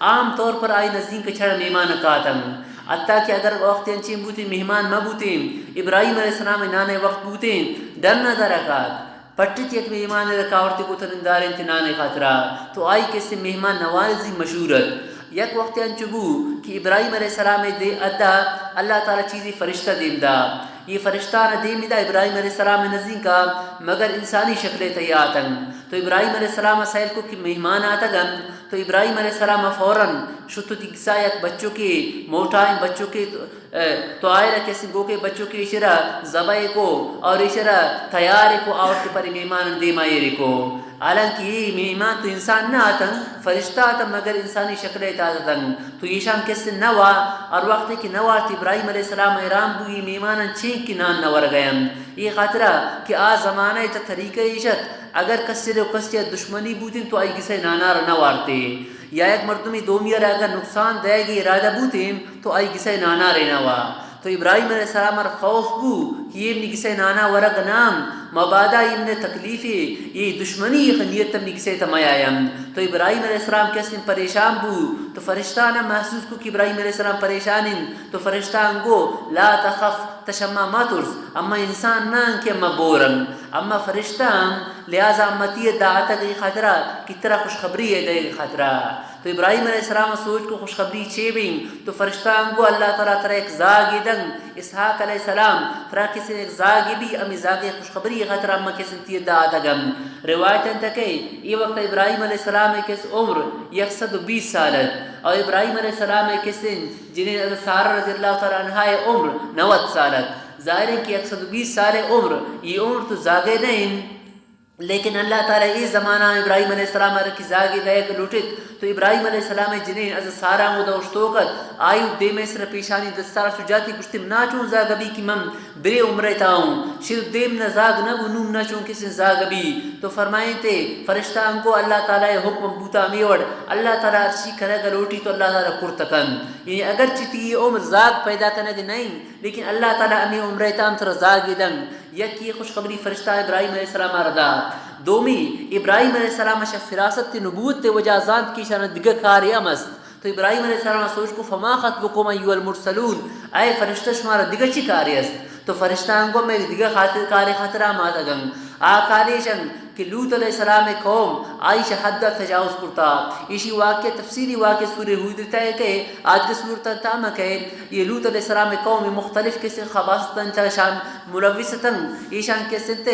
عام طور پر آئی نزیک ءَ چڑ مہمان کات انت۔ حتیٰ کہ اگر وخت انچیں بوتیں مہمان مہ بوتیں، ابراہیم علیہ السلام ءِ نان ءِ وقت بوتیں، ڈن ءَ در ءَ کات۔ پٹت یک مہمانے را کاورت گوں تہ نندارینت نان ءِ خاطرا، تو آئی قصہ مہمان نوازی مشہور ات۔ یک وختے انچو بو کہ ابراہیم علیہ السلام ءِ دے ادا اللہ تعالیٰ چیزے فرشتہ دیم دا۔ اے فرشتہاں دیم دا، ابراہیم علیہ السلام ءِ نزیکا، مگر انسانی شکل ءِ تہ آتنت۔ تو ابراہیم علیہ السلام ءَ سئیل کو کہ مہمان آتگ انت، تو ابراہیم علیہ السلام ءَ فوراً شت و تئی گسا یک بچکے، موٹائیں بچکے، تو، اے، تو آئرا کسے گوکے بچکے ایشرا ذبح کو اور ایشرا تیار کو، آورت پرے مہمان دیما ایر کو۔ حالانکہ اے مہمان تو انسان نہ آتنت، فرشتہ آتنت، مگر انسانی شکل ءِ تہ آتنت۔ تو ایشاں کسے نہ وا، ہر وختے کہ نہ وارت ابراہیم علیہ السلام حیران بو، اے مہماناں چینکہ نان نہ ورگ ءَ انت۔ اے خاطرا کہ آ زمانہ ءِ تہ طریقہ ایش ات، اگر کسے ءَ کسے ءَ دشمنی بوتیں تو آئی گسئے نانا را نہ وارتے، یا یک مردمے دومی ءَ را اگر نقصان دئیگ ءِ ارادہ بوتیں تو آئی گسئے نانا رے نہ وا۔ تو ابراہیم علیہ السلام ءَ را خوف بو کہ اے منی گسئے نانا ورگ نام، مبادا اے منی تکلیفے، اے دشمنی، اے نیت منی گسئے تہ میاینت۔ تو ابراہیم علیہ السلام کسیں پریشان بو، تو فرشتہاں محسوس کو کہ ابراہیم علیہ السلام پریشان انت، تو فرشتہاں گو، لا تخف، تہ شما مہ ترس، اما انسان نہ انت کہ اما بورن، اما فرشتہ انت، لہذا اما تئی دعوت ءِ خاطرا کہ ترا خوشخبری ءِ دئیگ ءِ خاطرا۔ تو ابراہیم علیہ السلام ءَ سوچ کو خوشخبری چے بیں؟ تو فرشتہاں گو اللہ تعالیٰ ترا یک زاگے دنت، اسحاق علیہ السلام، ترا کسیں یک زاگے بی، ہمے زاگ ءِ خوشخبری ءِ خاطرا اما کسیں تئی دعوت ءَ گم۔ روایت انت کہ اے وقت ابراہیم علیہ السلام ءِ کس عمر یک سد و بیست سال ات، اور ابراہیم علیہ السلام ءِ کسیں جنین حضرت سارہ رضی اللہ تعالیٰ عنہا ءِ عمر نود سال ات۔ ظاہر ہے کہ یک سد و بیست سال ءِ عمر، اے عمر تو زاگے نہ انت۔ لیکن اللہ تعالیٰ اے زمانہ ابراہیم علیہ السلام ءَ را کہ زاگے دئیگ لوٹت، تو ابراہیم علیہ السلام ءِ جنین حضرت سارہ ہم اودا اوشتوک ات، آئی دیم ءِ سر پیشانی دستار سجاتی گوشتی، منا چون زاگ بی کہ من برے عمرہ ءِ تہا اوں، شد دیم نہ زاگ نہ بو، نوں منا چون کسیں زاگ بی۔ تو فرمائینتے، فرشتہ انگو اللہ تعالیٰ ءِ حکم بوتا ہمے وڑ، اللہ تعالیٰ ہرچی کنگ لوٹی تو اللہ تعالیٰ کرت کنت۔ یعنی اگرچہ تئی عمر زاگ پیدا کنگ نہ انت، لیکن اللہ تعالیٰ ہمے عمرہ ءِ تہا ہم ترا زاگے دنت۔ یکے خوشخبری فرشتہ ابراہیم علیہ السلام ءَ را دات۔ دومی، ابراہیم علیہ السلام ءَ شہ فراست نبوت ءِ وجہ زانت کہ ایشاں دگہ کارے ہم است۔ تو ابراہیم علیہ السلام ءَ سوچ کو، فما خطبکم ایھا المرسلون، اے فرشتہ، شمارا دگہ چی کارے است؟ تو فرشتہ انگو، مئے دگہ خاطر، کارے خاطرا ہم آتگ انت۔ آ کار ایش انت کہ لوط علیہ السلام ءِ قوم آئی شہ حد ءَ تجاوز کرتا۔ ایشی واقعہ، تفصیلی واقعہ سورہ ہود ءِ تہا کہ آدگہ سورتاں تہا ہم کہ اے لوط علیہ السلام ءِ قوم مختلف قسم خباثتاں تہا شام ملوث اتنت۔ ایشاں کہ است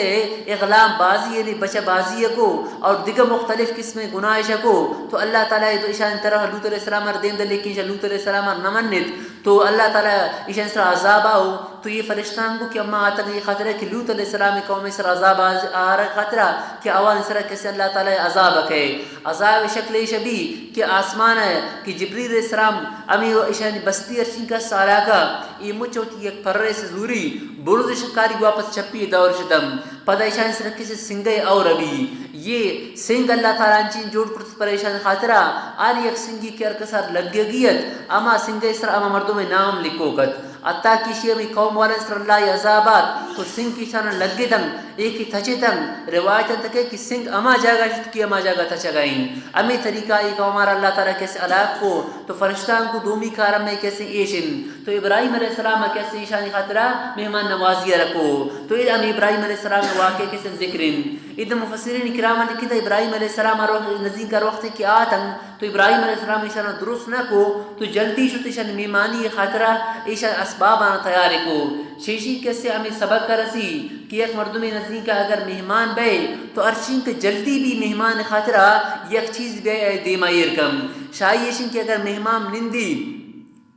اغلام بازی، یعنی بچہ بازی کو اور دگہ مختلف قسم گناہ ایشاں کو، تو اللہ تعالیٰ ایشانی طرف لوط علیہ السلام ءَ را دیم دات، لیکن ایشاں لوط علیہ السلام ءَ را نہ منت۔ تو اللہ تعالیٰ ایشانی سرا عذاب آؤ۔ تو اے فرشتہ انگو کہ اما آتگ اے خاطرا کہ لوط علیہ السلام ءِ قوم ءِ سرا عذاب آ-، آرگ خاطرا، کہ آوانی سرا کسے اللہ تعالی عذاب کئے۔ عذاب شکل ایش بی کہ آسمان ء کہ جبریل علیہ السلام ہمیں و اشانی بستی ارچین کا سالاکا ای مچ وتی یک پرے سے زوری برز شکاری واپس چپی دور شدم۔ پدا ایشانی سرا کسے سنگے اور بی۔ یہ سنگ اللہ تعالی انچین جوڑ کرت پریشان خاطرا ہر یک سنگی کہ ہر کسار لگگیت، ہما سنگے سر ہما مردم نام لکھو کت۔ حتیٰ کہ ایشی ہمیں قوم والن سر اللہ عذابات تو سنگ ایشان لگتن، ایک تچتن، روایت انت کہ کہ سنگ ہما جاگہ شت کہ ہما جاگہ تچگائیں۔ ہمیں طریقہ ایک ہمارا اللہ تعالی کسے ہلاک کو تو فرشتان کو دومی کار ہمیں کسے ایشن۔ تو ابراہیم علیہ السلام کسے ایشانی خاطرہ مہمان نوازی رکھو۔ تو اے ہمیں ابراہیم علیہ السلام واقعہ کسے ذکرن۔ ادا مفسرین کرام لکھتا ابراہیم علیہ السلام روح نزدیک روختے کہ آتن تو ابراہیم علیہ السلام ایشان درست نہ کو، تو جلدی شت ایشان مہمانی خاطرہ ایشان اسبابان تیار کو۔ شیشی کسے ہمیں سبق رسی کہ یک مردمے نزدیک اگر مہمان بے تو ارچین کہ جلدی بھی مہمان خاطرہ یک چیز بے دیما ایر کم۔ شاہی ایشن کہ اگر مہمان نندی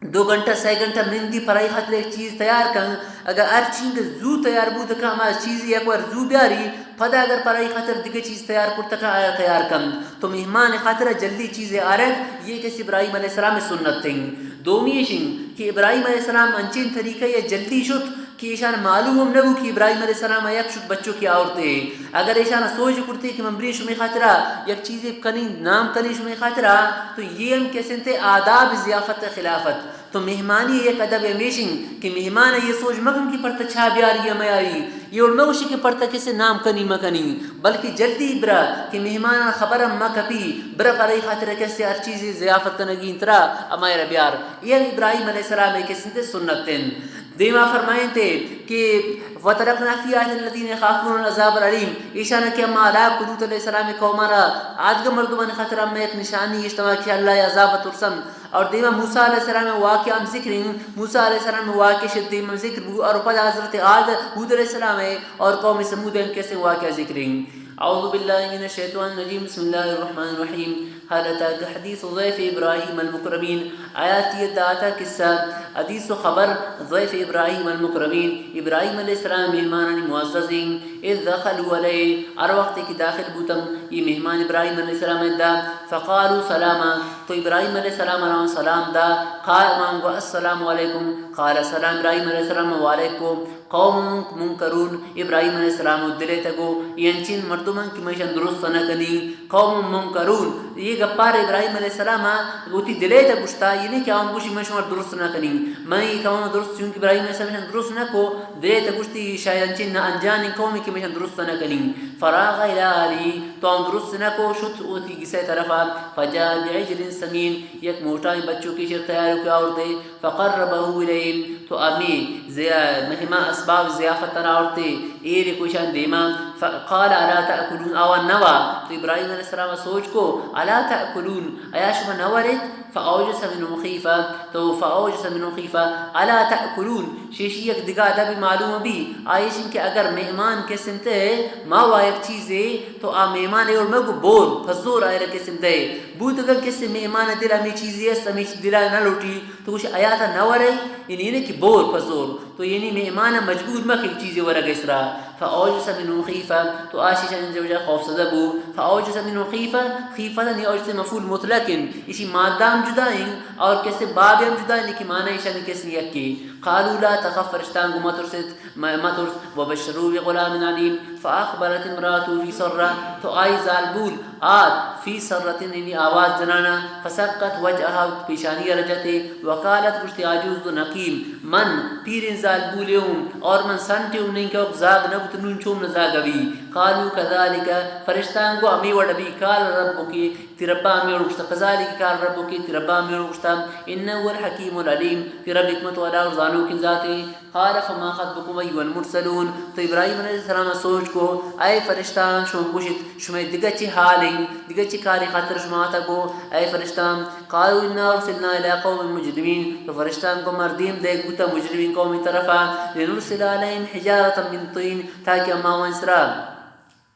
دو گھنٹہ، سہ گھنٹہ نندی پرائی خاطر یک چیز تیار کن، اگر ہر چیز زو تیار بود کن، ہما چیز یک وار زو بیاری، پدا اگر پرائی خاطر دگہ چیز تیار کرتا کن، آیا تیار کن۔ تو مہمان خاطر جلدی چیز آرگ، یہ کسی ابراہیم علیہ السلام سنت تنگ۔ دومی ایشن کہ ابراہیم علیہ السلام انچین طریقہ یہ جلدی شت کہ ایشان معلوم ہم نبو کہ ابراہیم علیہ السلام یک شت بچو کی آورتے۔ اگر ایشان سوچ کرتے کہ من بری شمی خاطرہ یک چیزے کنی، نام کنی شمی خاطرہ، تو یہ ہم کسنتے آداب ضیافت خلافت۔ تو مہمانی یک ادب ہمیش انت کہ مہمان یہ سوچ مکن کہ پرتہ چاہ بیاری یا میاری، یہ اور مگوشی کہ پرتہ کسے نام کنی مکنی، بلکہ جلدی برا کہ مہمان خبر ہم مکپی، برا پرائی خاطر کسے ہر چیزی ضیافت کنگی انت را ہمائے را بیار۔ یہ ابراہیم علیہ السلام ایک قسم تے سنت انت۔ دیما فرمائیں تے کہ وترکنا فی آیت الذین یخافون العذاب العلیم، ایشان کہ ہما ہلاک کو لوط علیہ السلام قوم را آدگہ مردمان خاطر ہم ایک نشانی اجتماع کہ اللہ عذاب ترسن۔ اور دیما موسیٰ علیہ السلام واقعہ ہم ذکر ہیں۔ موسیٰ علیہ السلام واقعہ شد دیما ذکر بو اور پدا حضرت عاد، ہود علیہ السلام ہے اور قوم ثمود ہیں کسے واقعہ ذکر ہیں۔ اعوذ باللہ من الشیطان الرجیم، بسم اللہ الرحمن الرحیم۔ هل اتاك حديث ضيف ابراهيم المكرمين؟ آیا تئی داتا قصہ، حدیث و خبر ضیف ابراہیم المکرمین، ابراہیم علیہ السلام مہمانانی معززیں، اذ دخلوا علیہ، ہر وقت کہ داخل بوتن، یہ مہمان ابراہیم علیہ السلام دا، فقالوا سلاما، تو ابراہیم علیہ السلام را سلام دا، قال، آوان گو السلام علیکم، قال سلام، ابراہیم علیہ السلام وعلیکم۔ قوم منکرون، ابراہیم علیہ السلام و دلے تگو، یہ انچین مردمان کہ من ایشان درست نہ کنی، قوم منکرون، یہ گپار ابراہیم علیہ السلام وتی دلے تگوشتا، یہ نہیں کہ آوان گوشی من شما درست نہ کنی، من یہ کمام درست، چونکہ ابراہیم علیہ السلام ایشان درست نہ کو، دلے تگوشتی شاید انچین نہ انجان قومی کہ من ایشان درست نہ کنی۔ فراغ الی اہلہ، تو آوان درست نہ کو، شت وتی گسے طرفا، فجاء بعجل سمین، یک موٹائیں بچو کی چر تیار کو آوردے، فقربه الیہم، تو ہمیں زیا-، ہما اسباب ضیافت را آورتے، ایر کو ایشان دیما، فقال الا تأکلون، آوان نوا، تو ابراہیم علیہ السلام سوچ کو، الا تأکلون، آیا شما نوریت؟ فأوجس منهم خیفة، تو فأوجس منهم خیفة، الا تأکلون، شیشی یک دگہ ادب معلوم بی، آئیشن کہ اگر مہمان کسنتے ما وا یک چیزے، تو آ مہمان اور مگو بور، پزور آئرا کسنتے، بوتگن کسے مہمان دل ہمیں چیزے است، ہمیں دلا نہ لوٹی، تو گوش آیاتا نہ ورے، یعنی اینه کہ بور پزور۔ تو یعنی مہمان مجبور مکن چیزی ورگ اسرا۔ فأوجس منهم خیفة، تو آشی چند جو جا خوف زدہ بو۔ فأوجس منهم خیفة، خیفة نی اوجس مفعول مطلق ان۔ ایشی مادہ ہم جدا ہیں اور کسے باب ہم جدا ہیں، لیکن معنی ایشانی کسی یکی۔ قالوا لا تخف، فرشتان گو مترست، م-، مترس، وبشروه بغلام علیم، فأقبلت امرأته في صرة، تو آئی زالبول آت، فی صرة، یعنی آواز جنانا، فصکت وجهها، پیشانی رجتے، وقالت، گوشتی، عجوز نقیم، من پیرین زالبولے ہوں، اور من سنٹے ہوں نہیں کہ زاگ نہ بوت، نون چوم نہ زاگ بی۔ قالوا كذلك، فرشتان گو ہمیں وڑ بی، قال ربك، تی ربا ہمیں وڑ گوشتا، كذلك قال ربك، تی ربا ہمیں وڑ گوشتا، إنه هو الحكيم العليم، تی رب حکمت والا اور زانوکیں ذاتے۔ قال فما خطبكم أيها المرسلون، تو ابراہیم علیہ السلام سوچ کو، اے فرشتان، شما گوشت، شما دگہ چی حال ہیں، دگہ چی کاری خاطر شما آتا کو، اے فرشتان؟ قالوا إنا أرسلنا إلى قوم مجرمين، تو فرشتان کو مردیم دے گوتا مجرمین قومی طرفا، لنرسل عليهم حجارة من طين، تاکہ ہما وان سرا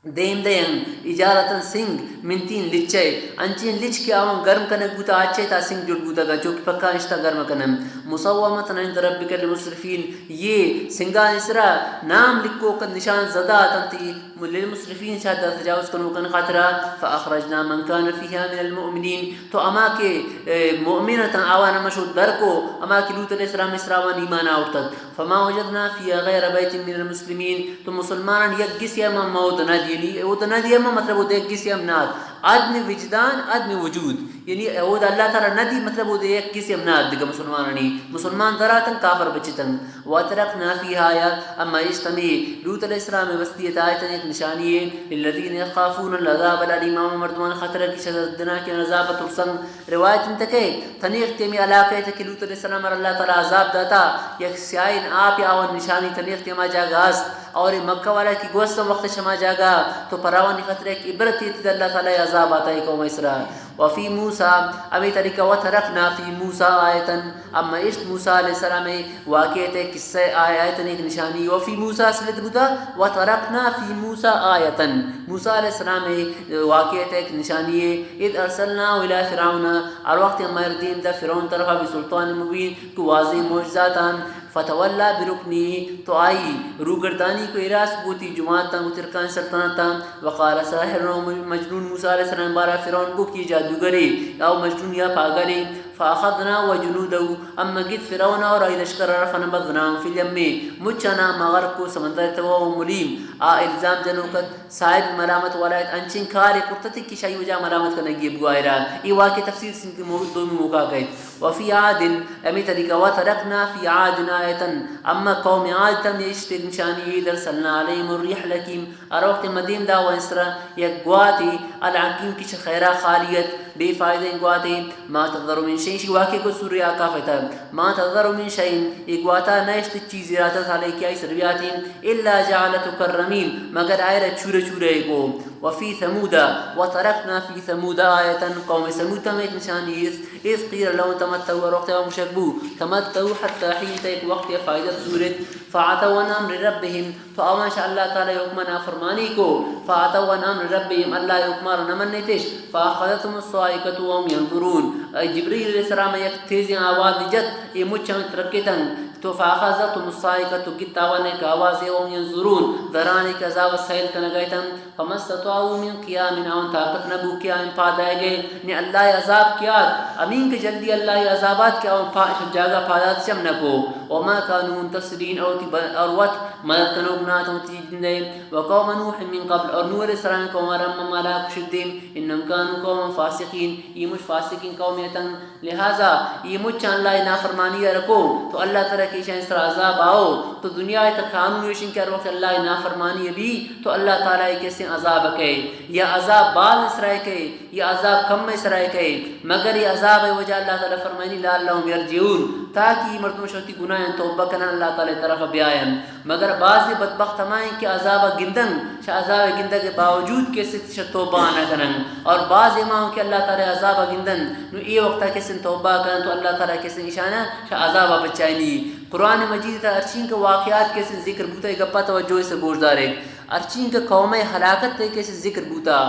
دیم دئیں، حجارة سنگ، من طین لچ ءَ، انچیں لچ کہ آواں گرم کنگ بوتہ، آ چہ تا سنگ جوڑ بوتگ، چو کہ پکا اشتا گرم کنن۔ مسومة عند ربك للمسرفين، یہ سنگانی سرا نام لکھوک، نشان زدہ اتنت، للمسرفين، شہ حد تجاوز کنوکانی خاطرا۔ فأخرجنا من كان فيها من المؤمنين، تو ہما کہ، اے، مؤمن اتاں، آوان ہمشو در کو، ہما کہ لوط علیہ السلام سرا آوان ایمان آورتگ۔ فما وجدنا فيها غير بيت من المسلمين، تو مسلمانانی یک گسے ہم ما اود نہ دی، یعنی اود نہ دی ہم مطلب اود یک گسے ہم نہ ات۔ عدم وجدان، عدم وجود، یعنی اود اللہ تعالی نہ دی، مطلب اود یک گسے ہم نہ ات دگہ مسلمانانی۔ مسلمان دراتن، کافر بچتن۔ وتركنا فيها آية، اما اشت ہمے لوط علیہ السلام بستی ات آیتن، یک نشانی ہے، للذين يخافون العذاب الأليم، ہما مردمان خطرہ کہ شہ دردناکیں عذاب ترسن۔ روایت انت کہ تنیخت ہمے علاقہ ءَ کہ لوط علیہ السلام ءَ اللہ تعالی عذاب داتا، یک سیاہیں آپے آوان نشانی تنیخت ہما جاگہ است، اور مکہ والا کہ گوستن وقت شما جاگہ تو پراوانی خطر یک عبرت ایتی اللہ تعالی عذاب آتا ای قوم اسرا۔ وفي موسى، ہمے طریقہ وتركنا في موسى آية، اما اشت موسیٰ علیہ السلام ءِ واقعہ تے قصہ آیتن ایک نشانی، وفي موسى اصل بوتا، وتركنا في موسى آية، موسیٰ علیہ السلام ءِ واقعہ تے ایک نشانی ہے، إذ أرسلناه إلى فرعون، ہر وقت ہمائر دیم دا فرعون طرفا بسلطان مبين، کہ واضح معجزاتان، فتولى بركنه، تو آئی روگردانی کو، اراس بوتی جماعتاں و ترکان سلطنتاں، وقال ساحر أو مجنون، موسیٰ علیہ السلام بارہ فرعون گو کہ جادوگرے، یا مجنون یا پاگلے، فأخذناه وجنوده، اما گد فرعون اور آئی لشکر را فنبذناهم في اليم، مچانا ما غرق کو سمندر توا و ملیم، آ الزام جنوکت صاحب ملامت والا ات، انچیں کارے کرتت کہ شاہی وجہ ملامت کنگی بگوائرا۔ ای واقعہ تفصیل سنت مو-، دومی موقع کہت۔ وفي عاد، ہمے طریقہ، وتركنا في عاد آية، اما قوم عاد تم اشت نشانی، إذ أرسلنا عليهم الريح العقيم، ہر وقت مدیم دا و اسرا یک گواتے، العقيم کہ چہ خیرا خالی ات، بے فائدہ گواتے، ما تذر من شيء، شی واقعہ کو سورہ اعراف ات، ما تذر من شيء، ای گواتا نشت چیزی رات سالے کہ آئی سر بیاتی، إلا جعلته كالرميم، مگر آئرا چورہ چورہ کو۔ وفي ثمود، وتركنا في ثمود آية، قوم ثمود تم ایک نشانی است، إذ قيل لهم تمتعوا، وقت ہم شک بو، تمتعوا حتى حين، تا ایک وقت یا فائدہ زورت، فعتوا عن أمر ربهم، تو آوان شہ اللہ تعالی حکم نافرمانی کو، فعتوا عن أمر ربهم، اللہ حکم را نمنتش، فأخذتهم الصاعقة وهم ينظرون، اے جبرائیل علیہ السلام یک تیزیں آواز جت، اے مچاں ترکتن، تو فأخذتهم الصاعقة، گت آوان یک آوازے، وهم ينظرون، درانی کہ عذاب سیل کنگا اتن، فما استطاعوا من قيام، آوان طاقت نبو کہ آئین پاد آئیگے، نی اللہ عذاب کہ آت، امین کہ جلدی اللہ عذابات کہ آوان پا-، جاگہ پادات چم نکو، وما كانوا منتصرين، اور تی ب-، اور وت مدد کنوک نہ اتن تی جندے، وقوم نوح من قبل، اور نوح علیہ السلام قوم را ما مالا کشدیم، إنهم كانوا قوما فاسقين، ای مش فاسقین قوم اتن، لہذا ای مچاں اللہ نافرمانی رکو تو اللہ تعالی کہ ایشان سر عذاب آؤ، تو دنیا ءِ تہ قانون ایشن کہ ہر وقت اللہ نافرمانی بی تو اللہ تعالی کسیں عذاب کئے، یا عذاب باز اسرائے کئے، یا عذاب کم اسرائے کئے، مگر یہ عذاب وجہ اللہ تعالی فرمانی لعلهم يرجعون، تاکہ یہ مردم شوتی گناہاں توبہ کنن اللہ تعالی طرف بیاین۔ مگر بعضی بدبخت ہمائیں کہ عذاب گندن، شہ عذاب گندگ باوجود کسے شہ توبہ نہ کنن، اور بعض ہماؤں کہ اللہ تعالی عذاب گندن، نو اے وقتا کسن توبہ کنن تو اللہ تعالی کسن ایشانا شہ عذاب بچائنی۔ قرآن مجید تا ہرچین کہ واقعات کسن ذکر بوتا، اے گپا توجہ سے گوش دارے، ہرچین کہ قوم ہلاکت تے کسن ذکر بوتا،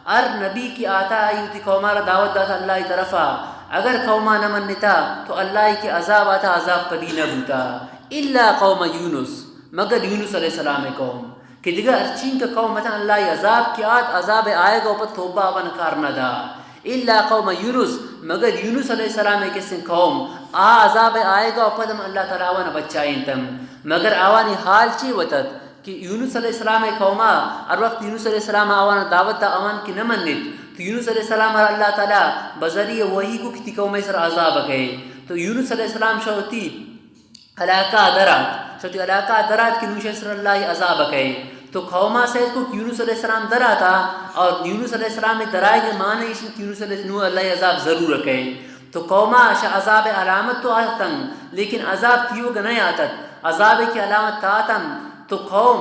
ہر نبی کی آتا آئی وتی قوما را دعوت داتا اللہ طرفا، اگر قوما نہ منتا تو اللہ کے عذاب آتا، عذاب کبھی نہ بوتا، الا قوم یونس، مگر یونس علیہ السلام قوم، کہ دگہ ہرچین کہ قوم اتن اللہ عذاب کہ آت، عذاب آئیگا و پد توبہ آوان کار نہ دا۔ الا قوم یونس، مگر یونس علیہ السلام کسیں قوم، آ عذاب آئیگا و پد ہم اللہ تعالی آوان بچائینتن۔ مگر آوانی حال چی وتت کہ یونس علیہ السلام قوما ہر وقت یونس علیہ السلام آوان دعوت دا، آوان کہ نہ منت، تو یونس علیہ السلام را اللہ تعالی بذریعہ وحی کو کہ تی قوم سر عذاب کئے۔ تو یونس علیہ السلام شوتی علاقہ درات، شتی علاقہ درات کہ نوش سر اللہ عذاب کئے۔ تو قوما سید کو کہ یونس علیہ السلام دراتا، اور یونس علیہ السلام درائے کے معنی ایشن کہ یونس علیہ، نو اللہ عذاب ضرور کئے۔ تو قوما شہ عذاب علامت تو آتن، لیکن عذاب تیوگ نہ آتت۔ عذاب کی علامت تاتن تو قوم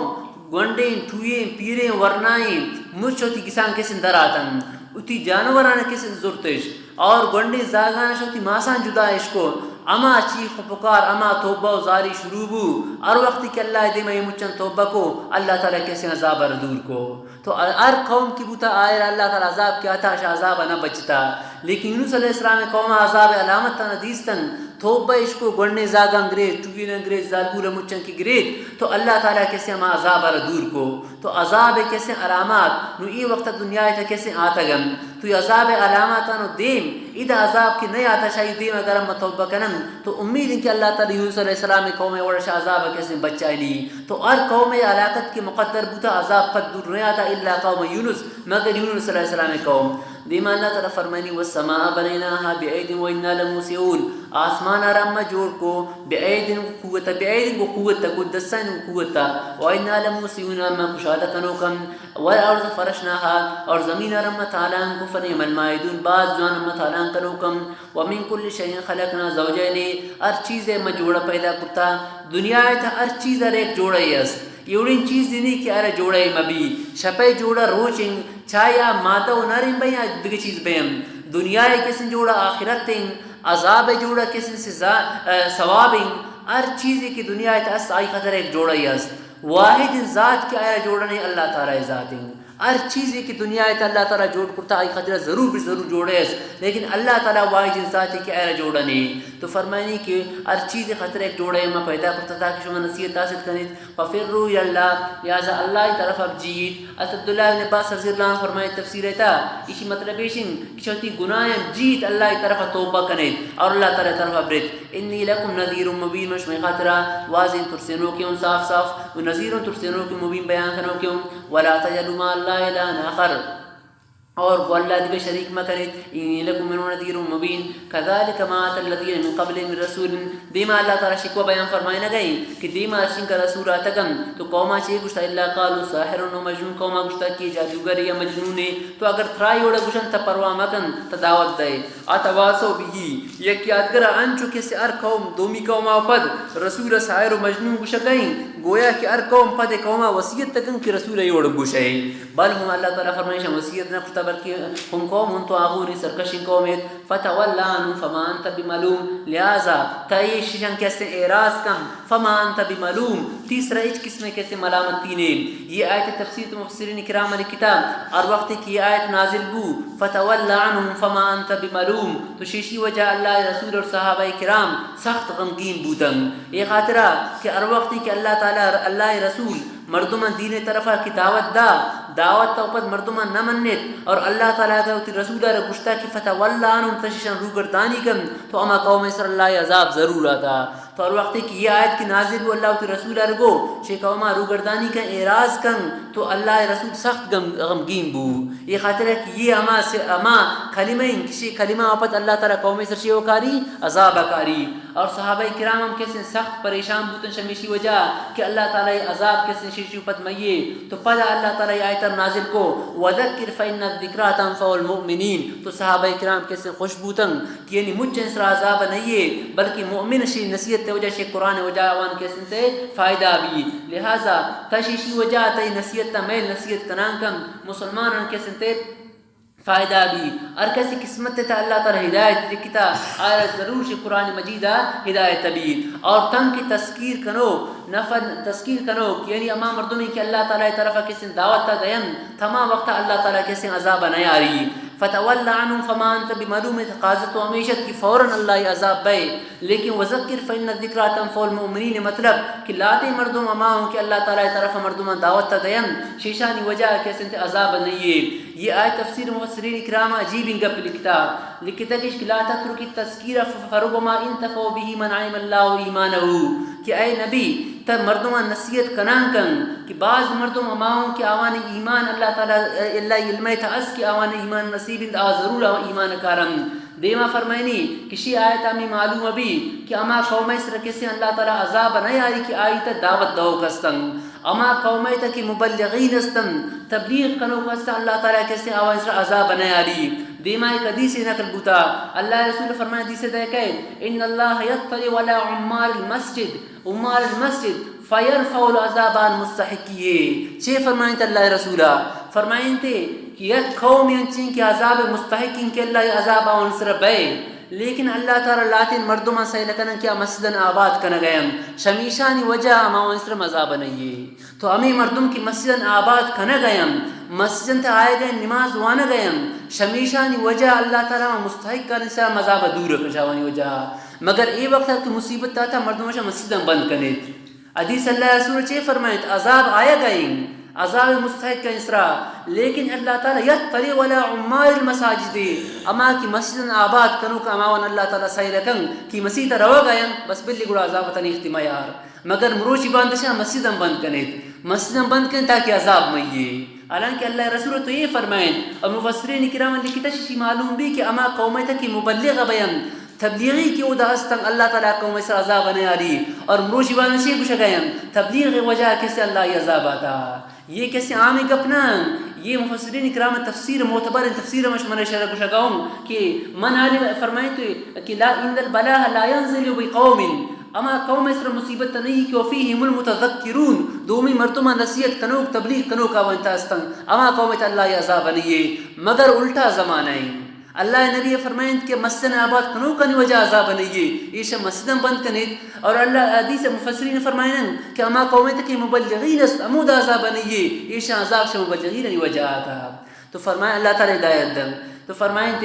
گونڈیں، ٹوئیں، پیریں، ورنائیں، مچ وتی گسان کسن دراتن، وتی جانوران کسن زرتش، اور گونڈیں زاگانش وتی ماسان جدا اشکو، ہما چیخ و پکار، ہما توبہ و زاری شروع بو۔ ہر وقتی کہ اللہ ءِ دیما اے مچاں توبہ کو، اللہ تعالیٰ کسیں عذاب ءَ را دور کو۔ تو ہر قوم کی بوتا، آئرا اللہ تعالیٰ عذاب کہ آتا، شہ عذاب ءَ نہ بچتا۔ لیکن یونس علیہ السلام ءِ قوم ءَ عذاب ءِ علامتاں دیستن، توبہ اش کو، گونڈیں زاگاں گریت، ٹویلاں گریت، زالبولاں مچاں کہ گریت، تو اللہ تعالیٰ کسیں ہما عذاب ءَ را دور کو۔ تو عذاب ءِ کسیں علامات نوں اے وقت دنیا ءِ تہ کسیں آتگ انت۔ تو اے عذاب ءِ علاماتاں نوں دیم، ادا عذاب کہ نیاتا، شاہی دیم اگر ہم توبہ کنن، تو امید انت کہ اللہ تعالیٰ یونس علیہ السلام ءِ قوم ءِ وڑا شہ عذاب ءَ کسیں بچائینی۔ تو ہر قوم ءِ ہلاکت کہ مقدر بوتا، عذاب پد دور نیاتا، الا قوم یونس، مگر یونس علیہ السلام ءِ قوم۔ دیما اللہ تعالیٰ فرمانی: والسماء بنيناها بأيد وإنا لموسعون۔ آسمان ءَ را ما جوڑ کو بأيد، قوت، بأيد گو قوت، گو دستانی قوت، وإنا لموسعون، ما کشادہ کنوکم، والأرض فرشناها، اور زمین ءَ را ما تالان کو، فنعم الماهدون، باز جوان ما تالان کنوکم، ومن كل شيء خلقنا زوجين، ہر چیز ءَ ما جوڑا پیدا کرتا۔ دنیا ءِ تہ ہر چیز ءَ را یک جوڑے است۔ اے وڑیں چیزے نی کہ آرا جوڑے مبی۔ شپ ءِ جوڑا روچ انت، چاہے آ مادہ و نر انت بہ یا دگہ چیز بہ انت۔ دنیا ءِ کسیں جوڑا آخرت انت، عذاب ءِ جوڑا کسیں سزا، ءَ، ثواب انت۔ ہر چیزے کہ دنیا ءِ تہ است، آئی خاطر یک جوڑے است۔ واحد ذات کہ آیا جوڑنے، اللہ تعالیٰ ءِ ذات انت۔ ہر چیزے کہ دنیا ءِ تہ اللہ تعالیٰ جوڑ کرتا، آئی خاطر ضرور بہ ضرور جوڑے است، لیکن اللہ تعالیٰ واحد ذاتے کہ آیا جوڑنے۔ تو فرمائنی کہ ہر چیز خاطر یک جوڑے ما پیدا کرتا تاکہ شما نصیحت حاصل کنیت۔ ففروا إلى الله، لہذا اللہ ءِ طرف اب جیت۔ حضرت عبداللہ بن عباس رضی اللہ عنہ فرمائے تفسیر ءِ تہ، ایشی مطلب ایش انت کہ چہ وتی گناہاں جیت، اللہ ءِ طرف توبہ کنیت اور اللہ تعالیٰ ءِ طرف برت۔ إني لكم نذير مبين، من شمئے خاطرا واضح ترسینوکے اوں، صاف صاف، و نذير ترسینوکے، مبين بیان کنوکے اوں۔ ولا تجعلوا مع الله إلها آخر، اور گوں اللہ دگہ شریک مکنیت۔ إني لكم منه نذير مبين، كذلك ما أتى الذين من قبلهم من رسول۔ دیما اللہ تعالیٰ شکوہ بیان فرمائنگ ءَ انت کہ دیما ہرچنکہ رسول آتگ انت تو قوما چے گوشتا؟ إلا قالوا ساحر أو مجنون، قوما گوشتا کہ جادوگر یا مجنونے۔ تو اگر ترا اے وڑا گوشنت، تہ پرواہ مکن، تہ دعوت دئے۔ أتواصوا به، یک یادگرا انچو کہ سے ہر قوم دومی قوما پد رسول ساحر و مجنون گوشگ ءَ انت، گویا کہ ہر قوم پد قوما وصیت کنت کہ رسول اے وڑ گوشئے۔ بل هم، اللہ تعالیٰ فرمائش، وصیت نہ کرتا، بلکہ هم قوم طاغون، سرکشیں قوم ایت۔ فتول عنهم فما أنت بملوم، لہذا تئی ششن کسے اعراض کن، فما أنت بملوم، تئی سرا ہچ قسمیں کسے ملامتی نے۔ یہ آیت تفسیر تو مفسرین کرام لکھتا، ہر وقت کہ یہ آیت نازل بو، فتول عنهم فما أنت بملوم، تو شیشی وجہ اللہ رسول اور صحابہ کرام سخت غمگین بوتن۔ یہ خاطرہ کہ ہر وقت کہ اللہ تعالیٰ، اللہ رسول مردماں دین طرفا کہ دعوت دا، دعوت تو پد مردماں نہ منت، اور اللہ تعالیٰ اگر وتی رسول را گشتا کہ فتول عنهم، تشیشان روگردانی کن، تو ہما قوم سر اللہ عذاب ضرور آتا۔ تو ہر وقت کہ یہ آیت کہ نازل بو، اللہ وتی رسول ءَ گو، شے قوما روگردانی کن، اعراض کن، تو اللہ رسول سخت غم، غمگین بو۔ یہ خاطر ہے کہ یہ ہما سے، ہما کلمہ ہیں کہ شے کلمہ آپت اللہ تعالیٰ قوم سر شے وکاری، عذاب کاری۔ اور صحابہ کرام ہم کسے سخت پریشان بوتن شمیشی وجہ کہ اللہ تعالیٰ یہ عذاب کسے شیشی پت مئیے۔ تو پدا اللہ تعالیٰ یہ آیت نازل کو، وذکر فإن الذکری تنفع المؤمنین۔ تو صحابہ کرام کسے خوش بوتن کہ یعنی مچ انسرا عذاب نہ یے، بلکہ مؤمن شی نصیحت تے وجہ شی قرآن وجہ آوان کسنتے فائدہ بی۔ لہذا تشیشی وجہ تئی نصیحت تا میل نصیحت کنان کن مسلمان ان کسنتے فائدہ بی۔ ہر کسی قسمت تا اللہ تعالی ہدایت لکھتا، آیا ضرور شی قرآن مجید آ ہدایت بی۔ اور تن کی تذکیر کنو، نفر تذکیر کنو، یعنی اما مردمی کہ اللہ تعالی طرف کسن دعوت تا دین، تما وقت اللہ تعالی کسن عذاب نیاری۔ فتول عنهم فما انت بملوم، تقاضا تو ہمیشت کہ فوراً اللہ عذاب بئے، لیکن وذکر فإن الذکری تنفع المؤمنین، مطلب کہ لہتے مردم ہما ہوں کہ اللہ تعالی طرف مردمان دعوت تا دین، شیشانی وجہ کسن تے عذاب نہیں ہے۔ یہ آیت تفسیر مفسرین کرام عجیب گپ لکھتا، لکھتا کہ لا تترک التذکیر فربما ينتفع به من علم الله ایمانه، کہ اے نبی، تہ مردمان نصیحت کنان کن کہ بعض مردم ہما ہوں کہ آوان ایمان اللہ تعالی، اللہ علم تا اس کہ آوان ایمان نصیب انت، آ ضرور آوان ایمان کارن۔ دیما فرمائنی کہ شی آیت ہمیں معلوم بی کہ ہما قوم سر کسے اللہ تعالی عذاب نہ یاری کہ آئی تا دعوت دو کستن۔ ہما قوم تا کہ مبلغین استن، تبلیغ کنو کستن، اللہ تعالی کسے آوان سر عذاب نہ یاری۔ دیما ایک حدیث نقل بوتا، اللہ رسول فرمائے حدیث دے کہ ان اللہ یطلع علی عمار المسجد، عمار المسجد فیرفع العذاب عن مستحقیه۔ چے فرمائنت اللہ رسولا؟ فرمائنتے کہ یک قوم انچیں کہ عذاب مستحقین کہ اللہ عذاب آن سر بئے، لیکن اللہ تعالی لہتیں مردماں سیل کنن کہ آ مسجداں آباد کنگ ءَ انت، شمیشانی وجہ ءَ ہما وانی سر عذاب نہ یے۔ تو ہمے مردم کہ مسجداں آباد کنگ ءَ انت، مسجداں تہ آیگ ءَ انت، نماز وانگ ءَ انت، شمیشانی وجہ ءَ اللہ تعالی ہما مستحقانی سر عذاب ءَ دور کنت شہ آوانی وجہ ءَ۔ مگر اے وقت کہ مصیبت داتہ، مردم شہ مسجداں بند کنیت۔ حدیث اللہ رسول چے فرمائیت؟ عذاب آیگ ءَ انت، عذاب مستحقانی سرا، لیکن اللہ تعالی یطلع علی عمار المساجد، ہما کہ مسجداں آباد کنوک ہماوان اللہ تعالی سیل کنت کہ مسیت ءَ روگ ءَ انت، بس بلی گڑا عذاب تنیختی میار۔ مگر مروچی باندا شہ مسجداں بند کنیت، مسجداں بند کنیت تاکہ عذاب مہ یے۔ حالانکہ اللہ رسول تو اے فرمائیت، اور مفسرین کرام لکھتہ، شی معلوم بی کہ ہما قوم ءَ تہ کہ مبلغ بینت، تبلیغی کہ اودا ہستن، اللہ تعالی قوم ءِ سر عذاب نیاری۔ اور مروچی باندا شی گوشگ ءَ انت، تبلیغ ءِ وجہ ءَ کسے اللہ ءَ عذاب داتہ۔ یہ کسے عام گپ نہ انت۔ یہ مفسرین کرام تفسیر معتبر انت، تفسیر مش من شرح گوشگ ءَ اوں کہ من عالم فرمائیت کہ لا، ان البلاء لا ينزل بقوم، ہما قوم ءِ سر مصیبت نہ یے کہ وفیهم المتذکرون، دومی مردماں نصیحت کنوک، تبلیغ کنوک آوان تہ ہستن، ہما قوم ءَ تہ اللہ ءَ عذاب نہ یے، مگر الٹا زمانہ انت۔ اللہ ءِ نبی فرمائیت کہ مسجداں آباد کنوکانی وجہ ءَ عذاب نہ یے، ایشاں مسجداں بند کنیت۔ اور اللہ حدیث مفسرین فرمائینن کہ ہما قوم ءَ تہ کہ مبلغین است، ہمودا عذاب نہ یے، ایشاں عذاب شہ مبلغینانی وجہ ءَ اتہ۔ تو فرمائیت اللہ تعالی ہدایت دنت۔ تو فرمائیت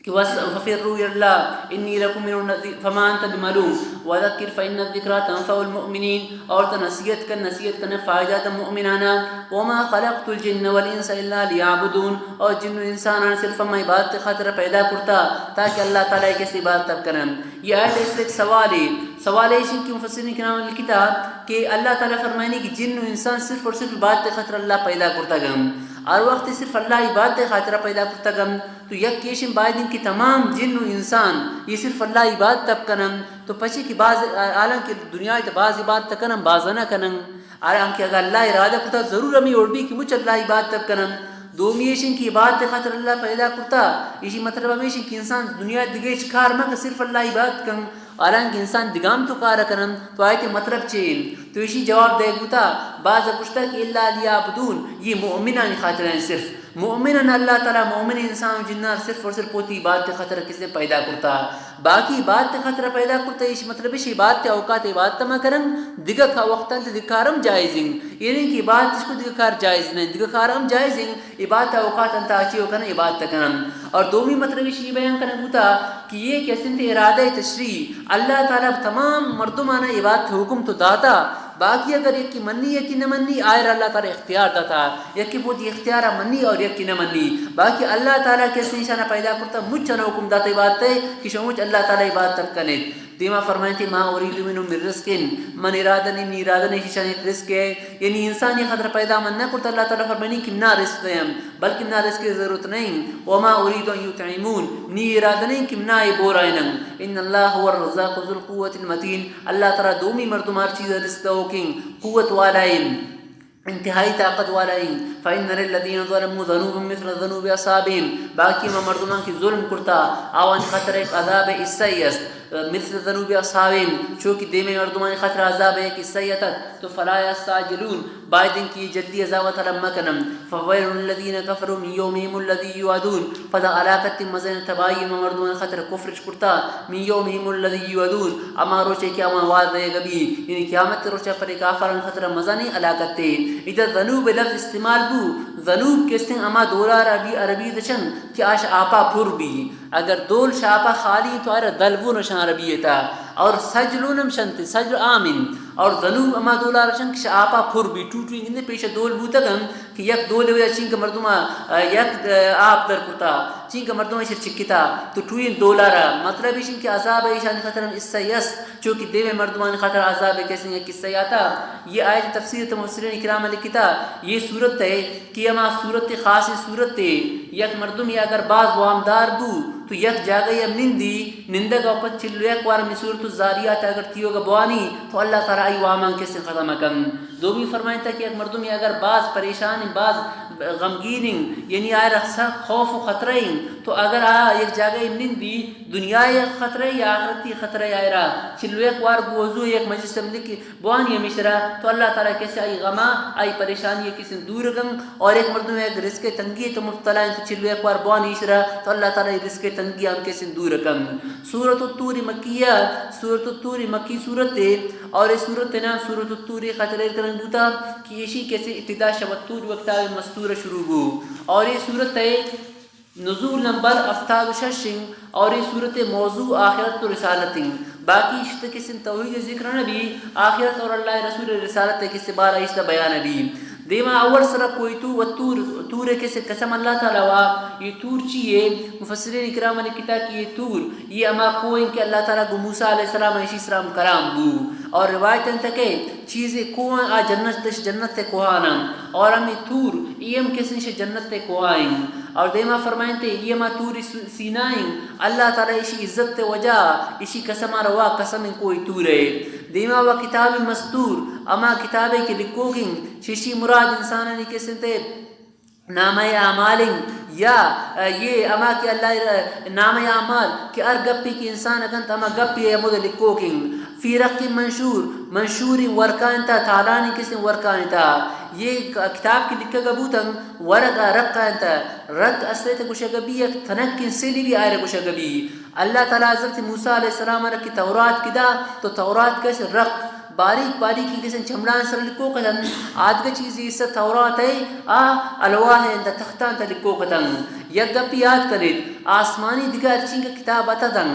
کہ وس-، ففروا الی اللہ انی لکم منہ نذیر فما انت بملوم وذکر فان الذکری تنفع المؤمنین، اور تو نصیحت کن، نصیحت کن فائدہ دنت مؤمنانا۔ وما خلقت الجن والانس الا لیعبدون، اور جن و انساناں صرف ہما عبادت خاطر پیدا کرتہ تاکہ اللہ تعالی ءِ کسے عبادت کنن۔ یہ آیت ءِ سر یک سوالے، سوال ایش انت کہ مفسرین کرام لکھتہ کہ اللہ تعالی فرمائینی کہ جن و انسان صرف اور صرف عبادت خاطر اللہ پیدا کرتگ انت، ہر وقت صرف اللہ عبادت خاطر پیدا کرتگ انت، تو یک ایش انت باید انت کہ تمام جن و انسان یہ صرف اللہ عبادت کنن، تو پچے کہ باز، حالانکہ دنیا ءَ تہ باز عبادت کنن، باز نہ کنن۔ حالانکہ اگر اللہ ارادہ کرتہ، ضرور ہمے وڑ بی کہ مچ اللہ عبادت کنن۔ دومی ایش انت کہ عبادت خاطر اللہ پیدا کرتہ، ایشی مطلب ہمیش انت کہ انسان دنیا ءَ دگہ ہچ کار مہ کن، صرف اللہ عبادت کن۔ حالانکہ انسان دگہ ہم تو کار کنن، تو آیت ءِ مطلب چے انت؟ تو ایشی جواب دئیگ بوتہ، باز گوشتہ کہ الا لیعبدون، یہ مؤمنانی خاطر انت صرف۔ مؤمناں اللہ تعالی مؤمن انسان و جناں صرف اور صرف وتی عبادت خاطر کسے پیدا کرتہ۔ باقی عبادت خاطر پیدا کرتہ، ایش مطلب ایش عبادت اوقات عبادت مہ کنن، دگہ کا وقتاں دگہ کار ہم جائز انت۔ یہ نہیں کہ عبادت اش کو دگہ کار جائز نہیں، دگہ کار ہم جائز انت۔ عبادت اوقات انت، آ چی کنن؟ عبادت کنن۔ اور دومی مطلب ایش یہ بیان کنگ بوتہ کہ یہ کہ است انت ارادہ تشریع، اللہ تعالی تمام مردمانا عبادت حکم تو داتہ، باقی اگر یکی منی یکی نہ منی، آئرا اللہ تعالی اختیار داتہ، یکی بودی اختیارا منی اور یکی نہ منی۔ باقی اللہ تعالی کہ است انت ایشانا پیدا کرتہ، مچانا حکم داتہ عبادت ءِ کہ شما مچ اللہ تعالی عبادت کنیت۔ دیما فرمائیت، ما ارید منهم من رزق، من ارادہ نہیں، منی ارادہ نہیں ایشانی رزق ءِ، یعنی انسانی خاطر پیدا من نہ کرتہ۔ اللہ تعالی فرمائینی کہ منا رزق دئے، بلکہ منا رزق ءِ ضرورت نہیں۔ وما ارید ان یطعمون، منی ارادہ نہیں کہ منا اے بورائینن۔ ان اللہ هو الرزاق ذو القوة المتین، اللہ تعالی دومی مردم ہر چیز ءِ رزق دئوکیں، قوت والا انت، انتہائی طاقت والا انت۔ فإن للذین ظلموا ذنوبا مثل ذنوب أصحابهم، باقی ہما مردماں کہ ظلم کرتہ، آوانی خاطر یک عذاب ءِ حصہ ای است۔ مثل ذنوب أصحابهم، چو کہ دیمے مردمانی خاطر عذاب ءِ یک حصہ ای اتت، تو فلا یستعجلون، باید انت کہ جلدی عذاب ءِ طلب مہ کنن۔ فویل للذین کفروا من یومهم الذی یوعدون، پدا ہلاکت مزن تباہی ہما مردمانی خاطر کفر اش کرتہ، من یومهم الذی یوعدون، ہما روچے کہ آوان وعدہ دئیگ بی، یعنی قیامت روچا پر کافران خاطر مزنیں ہلاکتے۔ ادا ذنوب لفظ استعمال بو، ذنوب کہ استیں ہما دولارا بی عربی دچن کہ آ شہ آپا پر بی۔ اگر دول شہ آپا خالی تو آئرا دلوون شان عربی تا، اور سجلون ہم شنت، سجل عام انت، اور ذنوب ہما دولارا شن کہ شہ آپا پر بی، ٹوٹوی گندے پیش دول بوتگن کہ یک دولے وجہ چینکہ مردم، آ، یک، آ، آپ در کرتا، چینکہ مردم ایشر چکتا، تو ٹوئیں دولارا، مطلب ایش کہ عذاب ایشانی خاطر ہم حصہ یس، چو کہ دیمے مردمانی خاطر عذاب کسیں یک قصہ یاتا۔ یہ آیت تفسیر تو مفسرین کرام لکھتا، یہ صورت ہے کہ ہما صورت خاص صورت ہے، یک مردم یا اگر باز وامدار بو تو یک جاگہ ہم نندی، نندگ ء پد چل و یک وار ہمے سورۃ الذاریات اگر تیوگا بوانی تو اللہ تعالی آئی وامان کسیں ختم کن۔ دومی فرمائنتا کہ یک مردمے اگر باز پریشان انت، باز غمگین انت، یعنی آئرا سخت خوف و خطرہ انت، تو اگر آ یک جاگہ نندی، دنیای خطرہ یا آخرتی خطرہ آئرا، چل و یک وار گوں وضو یک مجلس تبلیغ بوانی ہمیشرا، تو اللہ تعالی کسے آئی غما، آئی پریشانی کسے دور کن۔ اور یک مردمے اگر رزق تنگی تو مبتلا انت، چل و یک وار بوانی ایشرا، تو اللہ تعالی رزق تنگی ہم کسیں دور کن۔ سورۃ الطور مکیہ، سورۃ الطور مکی سورت ہے، اور اس سورت نام سورۃ الطور خاطر ایر کنگ بوتا کہ ایشی کسیں ابتدا شہ والطور و کتاب مستور شروع بو، اور یہ سورت ہے نزول نمبر ہفتاد و شش انت، اور یہ سورت موضوع آخرت و رسالت انت۔ باقی اشت کسیں توحید ذکر نہ بی، آخرت اور اللہ رسول رسالت کسے بارہ اشت بیان بی۔ دیما اول سرا کوئی تو و طور، طور کسے قسم اللہ تعالی وا، یہ طور چی ہے؟ مفسرین کرام نے کتا کہ یہ طور، یہ اما کوہ انت کہ اللہ تعالی گو موسیٰ علیہ السلام ایشی سلام کلام بو۔ اور روایت انت کہ چیزے کوہ آ جنت تش جنت تے کوہانا، اور ہمیں طور، یہ ہم کسیں شہ جنت تے کوہائیں۔ اور دیما فرمائنتے، یہ ہما طور س-، سینا انت، اللہ تعالی ایشی عزت تے وجہ، ایشی قسم روا قسم انت کوئی طور ہے۔ دیما و کتاب مستور، اما کتابے کہ لکھوک انت، ششی مراد انسانانی کسیں تے نامہ اعمال انت، یا، اے، یہ اما کہ اللہ ر-، نامہ اعمال کہ ہر گپی کہ انسان کنت، اما گپی ہمود لکھوک انت۔ فی رق منشور، منشور ورکان تا، تالانی کسیں ورکان تا۔ یہ ک-، کتاب کہ لکھگا بوتن، ورق رق انت۔ رق اصل تے گوشگا بی، یک تنک سیلی بی آئرا گوشگا بی۔ اللہ تعالی حضرت موسیٰ علیہ السلام را کہ تورات کی دا، تو تورات کس رق باریک باریکی کسیں چمڑان سر لکھوک اتن، آدگہ چیزی سر تورات ہے، آ الواح انت، تختان تا لکھوک اتن۔ یک گپی یاد کنیت، آسمانی دگہ ہرچینکہ کتاب اتتن،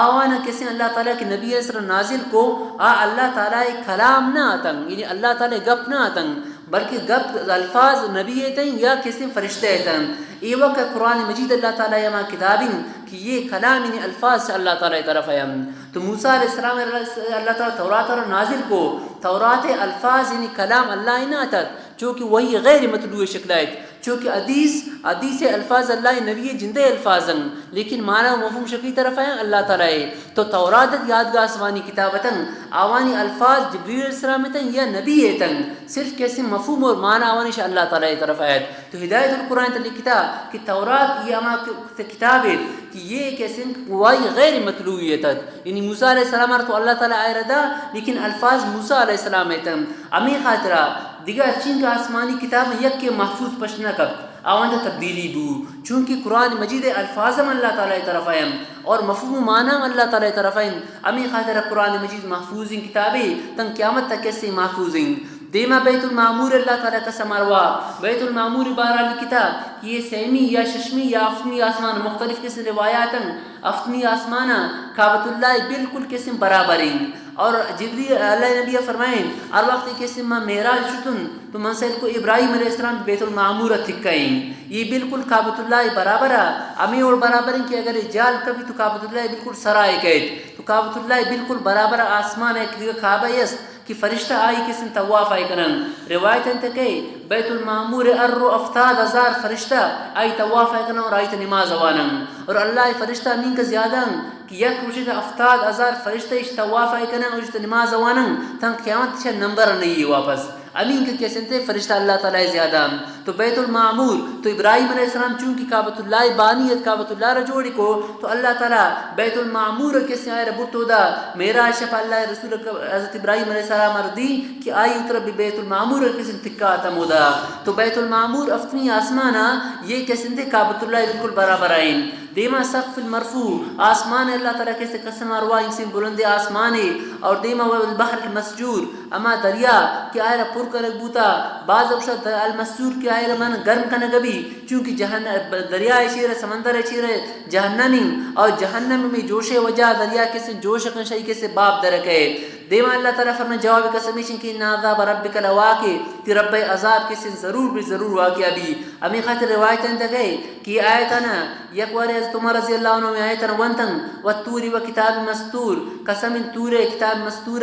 آوان کسیں اللہ تعالی کہ نبی سر نازل کو، آ اللہ تعالی کلام نہ اتن، یعنی اللہ تعالی گپ نہ اتن۔ بلکہ گپ الفاظ نبی ایتن یا کسیں فرشتہ ایتن۔ اے وقت قرآن مجید اللہ تعالی ہما کتاب انت کہ یہ کلام یعنی الفاظ چہ اللہ تعالی طرف انت۔ تو موسیٰ علیہ السلام اللہ تعالی تورات را نازل کو، تورات الفاظ یعنی کلام اللہ نہ اتت، چونکہ وہی غیر مطلوع شکل ایت، چونکہ حدیث، حدیث الفاظ اللہ نبی جندے الفاظ انت، لیکن معنی و مفہوم شکی طرف ہیں اللہ تعالی۔ تو تورات یادگاہ آسمانی کتاب اتن، آوانی الفاظ جبریل علیہ السلام اتن یا نبی ایتن، صرف کسیں مفہوم اور معنی آوانی شہ اللہ تعالی طرف آیت۔ تو ہدایت القرآن تلی کتاب کہ تورات یہ ہما ک-، کتاب ایت کہ یہ کسیں وائی غیر مطلوعی اتت۔ یعنی موسیٰ علیہ السلام را تو اللہ تعالی آئے ردا، لیکن الفاظ موسیٰ علیہ السلام ایتن۔ ہمیں خاطرہ دگہ ہرچینکہ آسمانی کتاب یک کے محفوظ پشت نہ کپت۔ آواندا تبدیلی بو، چونکہ قرآن مجید الفاظ ہم اللہ تعالی طرف ہیں اور مفہوم و معنی ہم اللہ تعالی طرف ہیں۔ ہمیں خاطر قرآن مجید محفوظ ہیں کتابے، تن قیامت تک کسے محفوظ ہیں۔ دیما بیت المعمور اللہ تعالی قسم اروا، بیت المعمور بارہ لکھتا کہ یہ سیمی یا ششمی یا ہفتمی آسمان، مختلف قسم روایات ہیں۔ ہفتمی آسمانا کعبۃ اللہ بالکل قسم برابر ہیں۔ اور جبریل، اللہ نبی فرمائیں، ہر وقت قسم ما معراج شتن، تو من سیل کو ابراہیم علیہ السلام بیت المعمور تکائیں۔ یہ بالکل کعبۃ اللہ برابر ہے۔ ہمیں اور برابر ہیں کہ اگر یہ جال کبھی تو کعبۃ اللہ بالکل سرائے کہت۔ تو کعبۃ اللہ بالکل برابر آسمان ہے کہ دیگہ کعبہ است کہ فرشتہ آئی کسن طواف آئی کنن۔ روایت انت کہ بیت المعمور ار و ہفتاد ہزار فرشتہ آئی طواف آئی کنن اور آئی تا نماز وانن۔ اور اللہ فرشتہ ہمینکہ زیادہ ہیں کہ یک روچے تا ہفتاد ہزار فرشتہ اش طواف آئی کنن اور اش تا نماز وانن، تن قیامت چہ نمبر نہیں واپس۔ ہمینکہ کسن تے فرشتہ اللہ تعالی زیادہ ہیں۔ تو بیت المعمور، تو ابراہیم علیہ السلام چونکہ کعبۃ اللہ بانی ات، کعبۃ اللہ را جوڑی کو، تو اللہ تعالی بیت المعمور کسے آئے را برت اودا، معراج شپ اللہ رسول ک-، حضرت ابراہیم علیہ السلام ار دی کہ آئی اترا بی بیت المعمور کسے تکا آتا مودا۔ تو بیت المعمور ہفتمی آسمانا، یہ کسے تے کعبۃ اللہ بالکل برابر آئین۔ دیما سقف المرفوع، آسمان اللہ تعالی کسے قسم اروا انسیں بلند آسمانے، اور دیما والبحر المسجور، اما دریا کہ آئرا پر کنگ بوتا، باز اوشا د-، المسجور کہ آئرا من گرم کنگ بی، چونکہ جہن-، دریا چیرے، سمندر چیرے جہنمی، اور جہنم میں جوشے وجہ دریا کسے جوش کن شئی کسے باب درکے۔ دیما اللہ تعالی فرمائے جواب قسم ایشن کہ ان عذاب ربک لواقع، تی رب عذاب کسے ضرور بی، ضرور واقع بی۔ ہمیں خاطر روایت اندگے کہ آیتانا یک وارے حضرت عمر رضی اللہ عنہ میں آیتانا ونتن، والطور وکتاب مستور، قسم طور کتاب مستور۔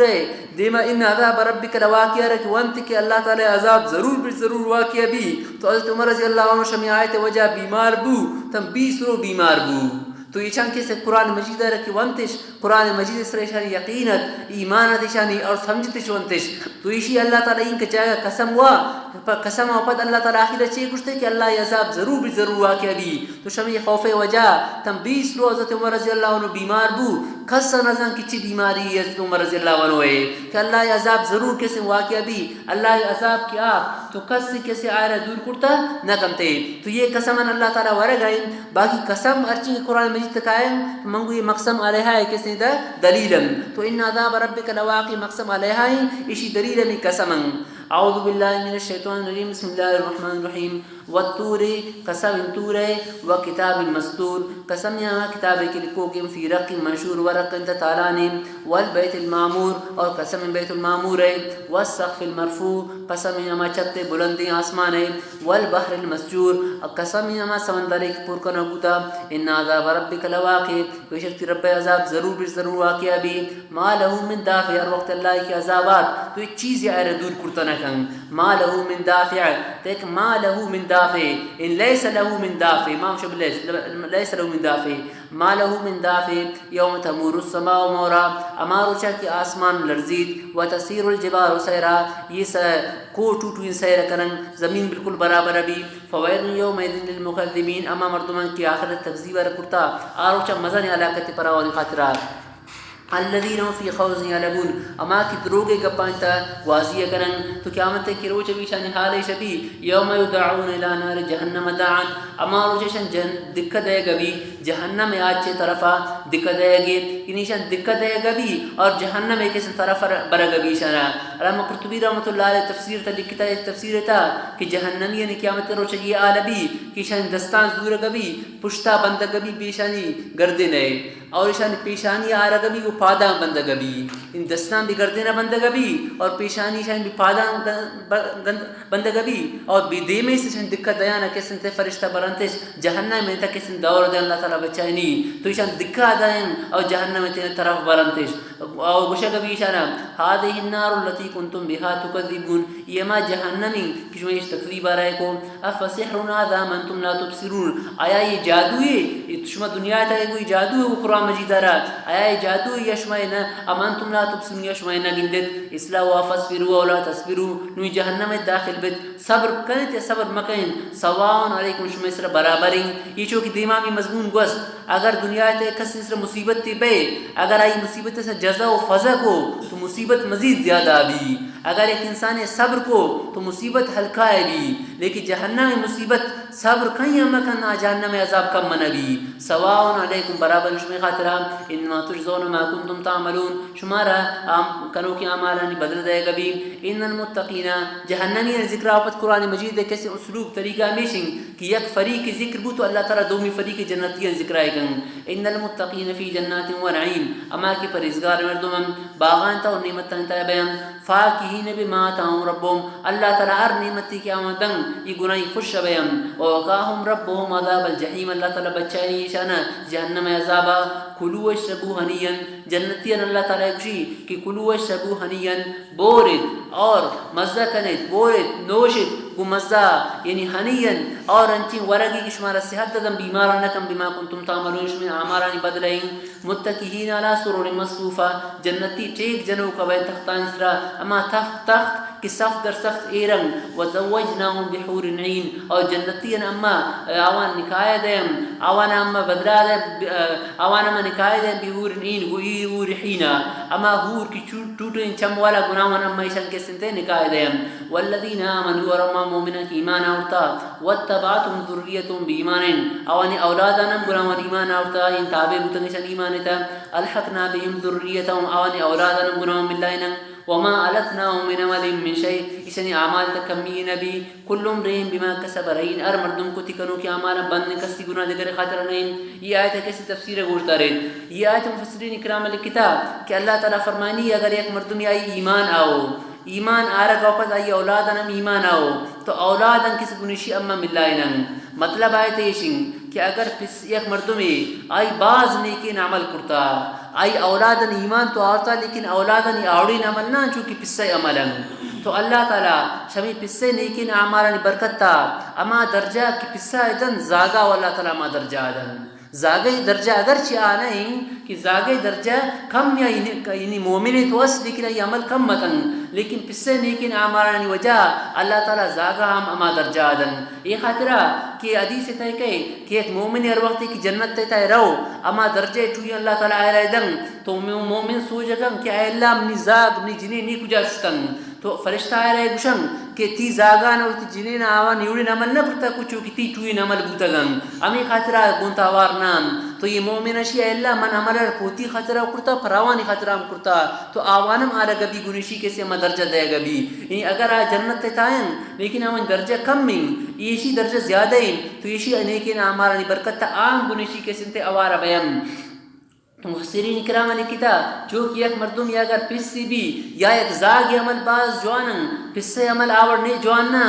دیما ان عذاب ربک لواقع را کہ ونت کہ اللہ تعالی عذاب ضرور بی، ضرور واقع بی۔ تو حضرت عمر رضی اللہ عنہ شمی آیت وجہ بیمار بو، تم بیس رو بیمار بو۔ تو یہ چنکہ سے قرآن مجید را کہ ونتش، قرآن مجید سر ایشانی یقین ات، ایمان ات ایشانی اور سمجھتش ونتش۔ تو ایشی اللہ تعالی ان کے جاگہ قسم وا، پہ قسم ءَ پد اللہ تعالی آخر ءَ چے گوشتے کہ اللہ ءِ عذاب ضرور بی، ضرور واقع بی۔ تو شمی خوف ءِ وجہ تاں بیست روچ حضرت عمر رضی اللہ عنہ بیمار بو، کس ءَ نزان کہ چی بیماری حضرت عمر رضی اللہ عنہ ءَ کہ اللہ ءِ عذاب ضرور کسے واقع بی۔ اللہ ءِ عذاب کہ آ تو کس کسے آئرا دور کرتا نہ کنتے۔ تو یہ قسم اللہ تعالی ورگ ءَ انت۔ باقی قسم ہرچی کہ قرآن مجید تکا انت، من گو یہ مقسم علیہ ءِ کسے دا دلیل انت۔ تو ان عذاب ربک لواقع، مقسم علیہ ءِ، ایشی دلیل ہمیں قسم انت۔ اعوذ باللہ من الشیطان الرجیم، بسم اللہ الرحمن الرحیم۔ والطور، قسم طور ءِ، وکتاب مسطور، قسم ہما کتاب ءِ کہ لکھوک انت، فی رق منشور، ورق انت تالان ءَ، والبیت المعمور، اور قسم بیت المعمور ءِ، والسقف المرفوع، قسم ہما چھت بلندیں آسمان ءِ، والبحر المسجور، قسم ہما سمندر ءِ کہ پر کنگ بوتا۔ ان عذاب ربک لواقع، بے شک تئی رب ءِ عذاب ضرور بی، ضرور واقع بی۔ ما لہ من دافع، ہر وقت اللہ ءِ کہ عذاب آت تو ہچ چیزے آئرا دور کرتا نہ کن۔ ما لہ من دافع، تک ما لہ من دافع، ان لیس لہ من دافع، ما شب لیس، لیس لہ من دافع، ما لہ من دافع، یوم تمور السماء مورا، ہما روچا کہ آسمان لرزیت، وتسیر الجبال سیرا، یہ س-، کو ٹوٹویں سیر کنن، زمین بالکل برابر بی۔ فویل یومئذ للمکذبین، ہما مردمان کہ آخرت تکذیب ءَ کرتا، آ روچا مزن ہلاکت پر آوانی خاطرا۔ الذین هم فی خوض یلعبون، ہما کہ دروگے گپانی تہا گوازی ءَ کنن، تو قیامت ءِ کہ روچ بی ایشانی حال ایش بی، یوم یدعون الی نار جہنم دعا، ہما روچ ایشان جہن-، دکہ دئیگ بی جہنم ءِ آچ ءِ طرفا دکہ دئیگ ءَ، یعنی ایشان دکہ دئیگ بی اور جہنم ءِ کس طرف برگ بی ایشانا۔ علامہ قرطبی رحمۃ اللہ علیہ تفسیر تہا لکھتا، تفسیر تہا کہ جہنمیانی قیامت ءِ روچ یہ حال بی کہ ایشانی دستان زورگ بی، پشتا بندگ بی، بہ ایشانی گردن ءَ اور ایشانی پیشانی آرگ بی و پاداں بندگ بی۔ ان دستاں بہ گردن ءَ بندگ بی اور پیشانی ایشانی بہ پاداں گ-، ب-، گند-، بندگ بی اور بہ دیمے ایشانی دکہ دیان ءَ کسن تے فرشتہ برنتش، جہنم ءِ تہا کسن دور دے، اللہ تعالی بچائینی۔ تو ایشان دکہ دائیں اور جہنم ءِ طرف برنتش۔ او گوشگ بی ایشانا، هذه النار التي كنتم بها تكذبون، یہ ہما جہنم انت کہ شما ایش تکذیب ءَ رائے کو۔ افسحر هذا أم أنتم لا تبصرون، آیا یہ جادو ہے؟ یہ شما دنیا ءِ تہا گوئی جادو ہے، وہ قرآن مجید ءَ را، آیا یہ جادو ہے یا شما نہ، أم أنتم لا تبصرون، یا شما نہ گندت؟ اصلوها فاصبروا أو لا تصبروا، نوی جہنم ءَ داخل بت، صبر کنت یا صبر مکنت، سواء علیکم، شما سرا برابر انت۔ یہ چو کہ دیما ہمے مضمون گوست، اگر دنیا ءِ تہا کس سرا مصیبت تے بئے، اگر آئی مصیبت سرا جزع و فضع کو تو مصیبت مزید زیادہ بی، اگر ایک انسان صبر کو تو مصیبت ہلکا بی، لیکن جہنم ءِ مصیبت صبر کئیں ہم مکن، آ جہنم ءِ عذاب کم نہ بی۔ سواء علیکم، برابر شمئے خاطرا، انما تجزون ما کنتم تعملون، شمارا آ کنوکیں اعمالانی بدلہ دئیگ بی۔ ان المتقین، جہنمی ذکر آپت قرآن مجید ءِ کسے اسلوب طریقہ ہمیش انت کہ یک فریق ذکر بو تو اللہ تعالی دومی فریق جنتیان ذکر ءَ کن۔ ان المتقین فی جنات و نعیم، ہما کہ پرہیزگار مردم انت، باغان تہا و نعمتان تہا بیان، فاکہین بما آتاہم ربہم، اللہ تعالی ہر نعمتی کہ آوان دن، یہ گناہی خوش بیان، و وقاہم ربہم عذاب الجحیم، اللہ تعالی بچائینی ایشانا جہنم ءِ عذابا۔ کلوا واشربوا ہنیئا، جنتیان اللہ تعالی گوشی کہ کلوا واشربوا ہنیئا، بورت اور مزہ کنت، بورت، نوشت گو مزہ، یعنی ہنیئا، اور انچیں ورگی کہ شمارا صحت ددن، بیمار نہ کن، بما کنتم تعملون، شمئے اعمالانی بدلہ انت۔ متکئین علی سرر مصفوفہ، جنتی ٹیک جنوک بئے تختانی سرا، ہما تخت، تخت کہ صف در صف ایرنگ، و زوجناہم بحور عین، اور جنتیان اما آوان نکاح دیم، آوان اما بدلا دیم، آوان اما نکاح دیم بحور عین، گو ای حور عینا، اما حور کی چو-، ٹوٹیں چم والا گناہوان اما ایشان کسنتے نکاح دیم۔ والذین آمنوا، اور اما مومنان کہ ایمان آورتا، واتبعتهم ذریتهم بإیمان، آوانی اولادان ہم گناہوان ایمان آورتا، ان تابع بوتن ایشان ایمان تا، الحقنا بهم ذریتهم، آوانی اولادان ہم گناہوان ملائنن۔ وما ألتناهم من عملهم من شيء، ایشانی اعمال تہ کمی نبی۔ كل امرئ بما كسب رهين، ہر مردم کتی کنوکیں اعمالاں بند، کسی گناہ دگرے خاطر نہ انت۔ یہ آیت کسی تفسیر گوش دارید۔ یہ آیت مفسرین کرام لکھتا کہ اللہ تعالی فرمانی اگر یک مردم آئی ایمان آؤ، ایمان آرگ و پد آئی اولادان ہم ایمان آؤ، تو اولادان کس گنشی اما ملائنن۔ مطلب آیت ایشن کہ اگر پس یک مردمے آئی باز نیکین عمل کرتا، آئی اولادن ایمان تو آورتا، لیکن اولادانی آوڑین عمل نہ، چونکہ پسہ عمل انت۔ تو اللہ تعالی شمی پسہ نیکین اعمالانی برکتا ہما درجہ کہ پسہ دن زاگا و اللہ تعالی ہما درجہ دن۔ زاگئی درجہ اگرچہ آ نہ انت کہ زاگئی درجہ کم یا یعنی، یعنی مومن تو است لیکن آئی عمل کم متن، لیکن پسے نیکین اعمالانی وجہ اللہ تعالی زاگا ہم ہما درجہ دن۔ اے خاطرہ کہ حدیث تہ کئے کہ یک مومن ہر وقت کہ جنت تہ رو، ہما درجہ ٹوئی اللہ تعالی آئرا دن، تو مو-، مومن سوچ کن کہ اے اللہ منی زاگ، منی جنین نی کجا شتن؟ تو فرشتہ آئرا گوشن کہ تی زاگان اور تی جنین آوان یوڑین عمل نہ کرتا کچو کہ تی ٹوئین عمل بوتگن۔ ہمیں خاطرہ گون تاوار نان۔ تو یہ مومن اشی اے اللہ من عمل ار پوتی خاطرہ کرتا، پراوانی خاطرہ ہم کرتا۔ تو آوانم آرا گبی گنشی کسی ہما درجہ دے گبی۔ یعنی اگر آ جنت تائیں، لیکن آوان درجہ کم ہیں، ایشی درجہ زیادہ ہیں، تو ایشی انیکین اعمالانی برکت آن گنشی کسی تے آوارا بیم۔ مفسرین کرام لکھتا، چو کہ یک مردم یا اگر پسی بی یا یک زاگی عمل باز جوانن، پسے عمل آوڑ نے جوان نہ،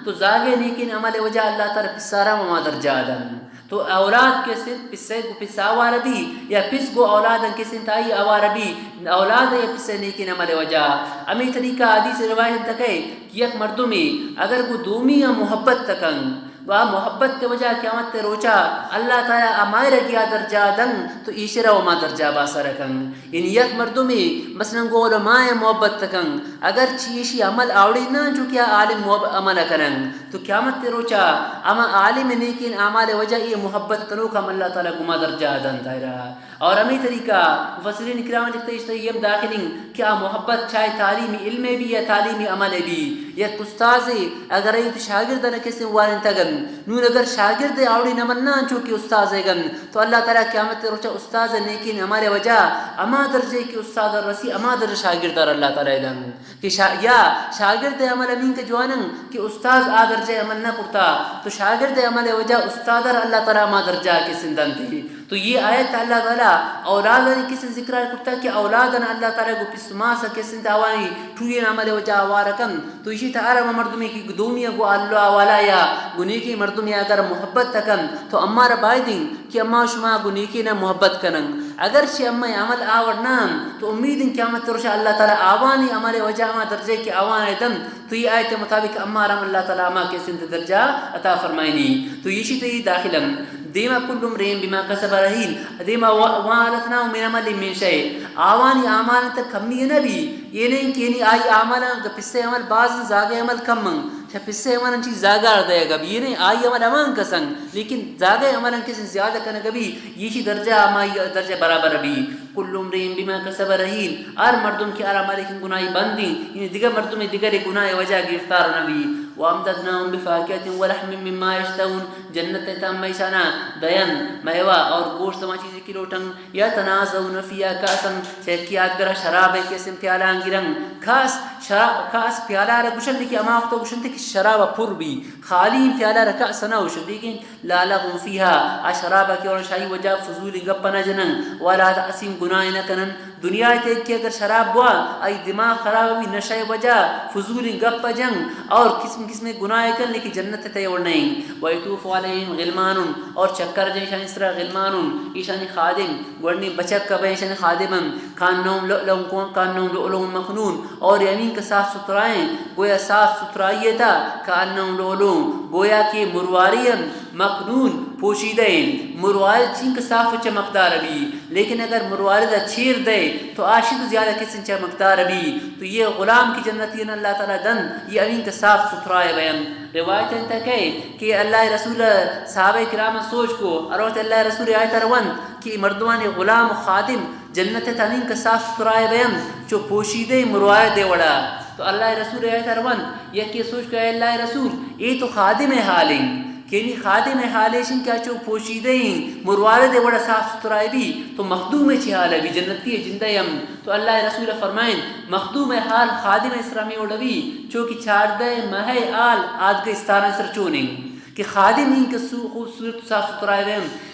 تو زاگے نیکین عمل وجہ اللہ تعالی پسارا ہما درجہ دن۔ تو اولاد کے سن پسے گو پسا آوار بی یا پس گو اولادن کے سن تائی آوار بی، اولاد یا پسے نیکین عمل وجہ۔ ہمیں طریقہ حدیث روایت تکے کہ یک مردمی اگر گو دومی یا محبت تکن، و آ محبت تے وجہ قیامت تے روچا اللہ تعالی آ مائرگی آ درجہ دن، تو ایشرا و ما درجہ باسر کن۔ یعنی یک مردمی مثلاً گو علماء محبت کن، اگر چی ایشی عمل آوڑی نہ جو کہ آ عالم محب-، عمل کنن، تو قیامت تے روچا اما عالم نیکین اعمال وجہ یہ محبت کنوک ہم اللہ تعالی گما درجہ دن دائرہ۔ اور ہمیں طریقہ مفسرین کرام لکھتے اشتے یہ ہم داخلیں کہ آ محبت چاہے تعلیمی علم بی یا تعلیمی عمل بی، یک استاذ اگر ایت شاگرد نہ کسی وارن تگن، نون اگر شاگرد آوڑی نمن نہ انچو کہ استاذ گن، تو اللہ تعالی قیامت روچا استاذ نیکین عمل وجہ اما درجے کہ استاذ رسی اما درجہ شاگرد اللہ تعالی دن۔ کہ شا-، یا شاگرد عمل امین کہ جوانن کہ استاذ آ درجہ عمل نہ کرتا، تو شاگرد عمل وجہ استاذ ار اللہ تعالی ما درجہ کے سندن تھی۔ تو یہ آیت اللہ تعالی اولادانی کسن ذکر کرتا کہ اولادن اللہ تعالی گو پس ماس کسن تاوانی ٹوین عمل وجہ آوار کن۔ تو اسی تا ارم مردمی کہ دومی گو اللہ والا یا گو نیکی مردمی اگر محبت کن تو امار بایدین کہ اما شما گو نیکی نہ محبت کنن۔ اگر چہ اما عمل آور نہ تو امیدن قیامت روش اللہ تعالی آوانی عمل وجہ ما درجے کہ آوان دن۔ تو یہ آیت مطابق امارا ہم اللہ تعالی ہما کسن تے درجہ عطا فرمائنی۔ تو یہ شی تے داخل ہم۔ دیما کل امرئ بما کسب رہین۔ دیما و-، وما علتناه من عمله من شيء۔ آوانی اعمال تے کمی نہ بی۔ یہ نہیں کہ یعنی آئی اعمال پسے عمل باز زاگے عمل کم من۔ چہ پسے عمل چی زاگار دے گا بی۔ یہ نہیں آئی عمل امان کسن۔ لیکن زاگے عمل کسن زیادہ کنگ بی۔ یہ شی درجہ ہمائی درجہ برابر بی۔ کل امرئ بما کسب رہین، ہر مردم کہ ہر عملے کہ گناہی بندی، یعنی دگہ مردم دگہ گناہ وجہ گرفتار نہ بی۔ وامددناهم بفاكهة ولحم مما يشتهون، جنت تام ایشانا دین میوہ اور گوشت ما چیزی کی لوٹن۔ يتنازعون فيها كأسا، چہ کی آدگرا شراب کے سم پیالان گرن۔ کاس شراب، کاس پیالہ را گوشن کہ اما وقت گوشن کہ شراب پر بی، خالی پیالہ را کاس نہ گوشن، لیکن لا لغو فیہا، آ شراب کہ اور شاہی وجہ فضول گپ نہ جنن، ولا تأثیم گناہ نہ کنن۔ دنیا تے کہ اگر شراب بوا، آئی دماغ خراب بی، نشہ وجہ فضول گپ جن اور قسم قسم گناہ کن، لیکن جنت تے اور نہیں۔ ویطوف علیہم غلمان، اور چکر جن شانی سرا غلمان، ایشانی خادم، گوڑنی بچک بے ایشانی خادم، کانہم لؤلؤ، کانہم لؤلؤ مکنون، اور یمین کہ صاف ستھرائیں، گویا صاف ستھرائی تا، کانہم لؤلؤ، گویا کہ مرواری ہم مکنون، پوشیدہ ہیں۔ مروارد چینکہ صاف و چمکدار بی، لیکن اگر مروارد چیر دے تو آشی تو زیادہ کسن چمکدار بی۔ تو یہ غلام کی جنتی اللہ تعالی دن، یہ امین کہ صاف ستھرائے بین۔ روایت انت کہ، کہ اللہ رسول صحابہ کرام سوچ کو، اور وقت اللہ رسول آیت روند کہ مردمان غلام و خادم جنت ء تنین کہ صاف ستھرائے بینت، چو پوشیدہ مروارد ء وڑا۔ تو اللہ ء رسول ء آیت ء روند، یکے سوچ کہ اے اللہ ء رسول، اے تو خادم ء حال انت، کہ نی خادم ء حال ایش انت کہ آ چو پوشیدہ انت، مروارد ء وڑا صاف ستھرائے بی، تو مخدوم ء چی حال بی، جنتی ء جندہ ہم۔ تو اللہ ء رسول ء فرمائن، مخدوم ء حال خادم ء سر ہمے وڑا بی، چو کہ چاردہ ماہ ء حال آدگہ استاران سر چون انت، کہ خادم انت کہ سو-، خوبصورت صاف ستھرائے بینت۔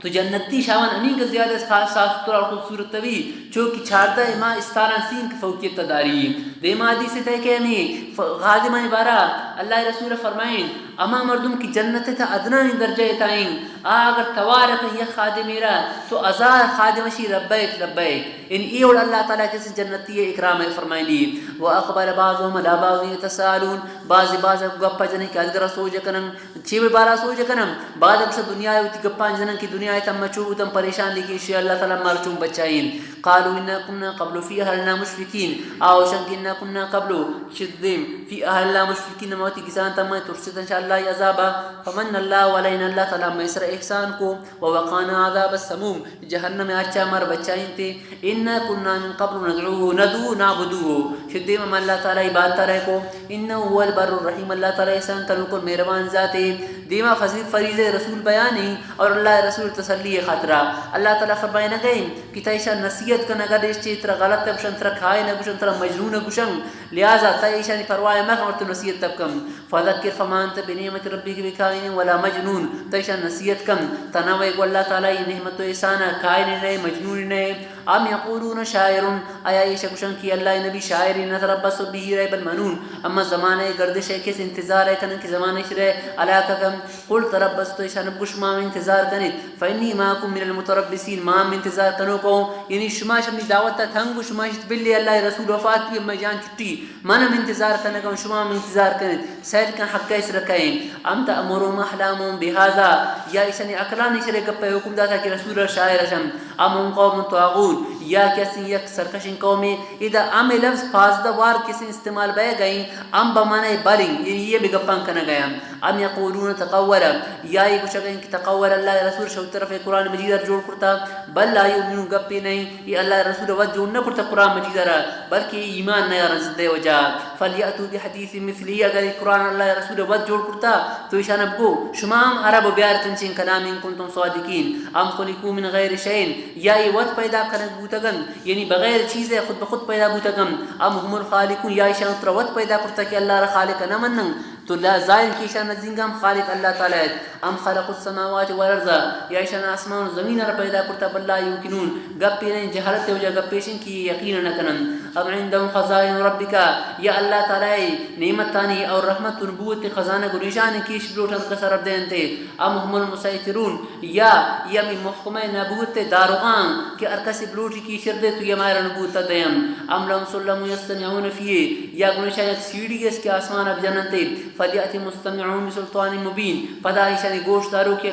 تو جنتی شاوان ہمینکہ زیادہ صاف، صاف ستھرا اور خوبصورت بی، چو کہ چاردہ ماہ استاران سینک فوقیت داری۔ دیما حدیث تہ کہ ہمیں ف-، خادمانی بارا اللہ رسول فرمائیں، ہما مردم کہ جنت تا ادنائیں درجہ تا ایں، آ اگر توار کن یک خادمے را، تو ہزار خادم اشی لبیک لبیک۔ ان ای اور اللہ تعالی کسی جنتی اکرام فرمائنی۔ و اقبل بعضهم على بعض يتساءلون، بعض بعض گپ جنن کہ ادگر سوچ کنن، چی بے بارا سوچ کنن، بعد گوش دنیا وتی گپان جنن کہ دنیا تم چو تم پریشان، لیکن شی اللہ تعالی مار چون بچائیں۔ قالوا إنا كنا قبل في أهلنا مشفقين۔ آ اوشن کہ إنا كنا قبل، شدیم، في أهلنا مشفقين، ما وتی گسان تم ترسیت انشاءاللہ عذابا۔ فمن الله علينا، اللہ تعالی مئے سر احسان کو، ووقانا عذاب السموم، جہنم اچا مار بچائینتے۔ إنا كنا من قبل ندعوه، ندعوه، نعبده، شدیم ہم اللہ تعالی عبادت رہ کو۔ إنه هو البر الرحيم، اللہ تعالی احسان کنوک اور مہربان ذاتے۔ دیما فضیل فریضہ رسول بیانی اور اللہ رسول تسلی خاطرہ۔ اللہ تعالی فرمائے نہ گئے کہ تہ ایشاں نصیحت کن، اگر ایش چی ترا غلط گوشن، ترا کاہن گوشن، ترا مجنون گوشن، لہذا تہ ایشانی پرواہ مکن اور تو نصیحت تب کن۔ فذکر فما انت بنعمت ربک بکاہن ولا مجنون، تہ ایشاں نصیحت کن، تہ نہ وے گو اللہ تعالی ای نعمت و احسان کاہن نہ، مجنون نہ۔ ام یقولون شاعر، آیا ایشاں گوشن کہ اللہ نبی شاعر، نتربص به ریب المنون، اما زمانہ گردش ہے کس انتظار ہے کنن کہ زمانہ شرے علاقہ کن۔ قل تربصوا، تو ایشان بگو شما ہم انتظار کنیت، فإني معكم من المتربصين، ما ہم انتظار کنوک اوں، یعنی شما شمی دعوت تا تنگ و شما شت بلی اللہ رسول وفات بی، مئے جان چھٹی، من ہم انتظار کنگا اوں، شما ہم انتظار کنیت، سیل کن حق اس رکھیں۔ ام تأمرهم أحلامهم بهذا، یا ایشانی عقلانی شرے گپے حکم داتا کہ رسول شاعر اشم، ام هم قوم طاغون، یا کہ اسیں یک سرکشیں قومے۔ ادا ام لفظ پانزدہ وار کسیں استعمال بئے گئیں، ام بمعنی بل ایں، یعنی یہ بگپان کنگا ایں۔ ام یقولون تقوله، یا یہ گوشگ ایں کہ تقوله اللہ رسول شو طرف قرآن مجید ار جوڑ کرتا، بل لا یؤمنون، گپے نہیں، یہ اللہ رسول وت جوڑ نہ کرتا قرآن مجید ار، بلکہ یہ ایمان نیارن ضد وجہ۔ فلیأتوا بحدیث مثله، اگر یہ قرآن اللہ رسول وت جوڑ کرتا تو ایشان بگو شما ہم عرب بیار تنچیں کلام ان کنتم صادقین۔ ام خلقوا من غیر شیء، یا یہ وت پیدا کنگ بوتگن، یعنی بغیر چیزے خود بخود پیدا بوتگن، ام هم الخالقون، یا ایشان ترا وت پیدا کرتا کہ اللہ را خالق نہ منن۔ تو لا ظاہر کہ ایشان نزینگا ہم خالق اللہ تعالی ات۔ ام خلقوا السماوات والارض، یا ایشان آسمان و زمین را پیدا کرتا، بل لا یوقنون، گپے نہیں، جہالت وجہ گپے شن کہ یقین نہ کنن۔ ام عندهم خزائن ربک، یا اللہ تعالی نعمتانی اور رحمت و نبوت خزانہ گریشان کیش بلوٹ ہر کس رب دینتے۔ ام هم المسیطرون، یا یمی محکمہ نبوت داروغان کہ ہر کسی بلوٹی کی شر دے تو یہ مائر نبوت دیم۔ ام لهم سلم یستمعون فیه، یا گنشان یک سیڑھی اس کہ آسمان اب جننتے۔ فلیأت مستمعون بسلطان مبین، پدا ایشانی گوش دارو کہ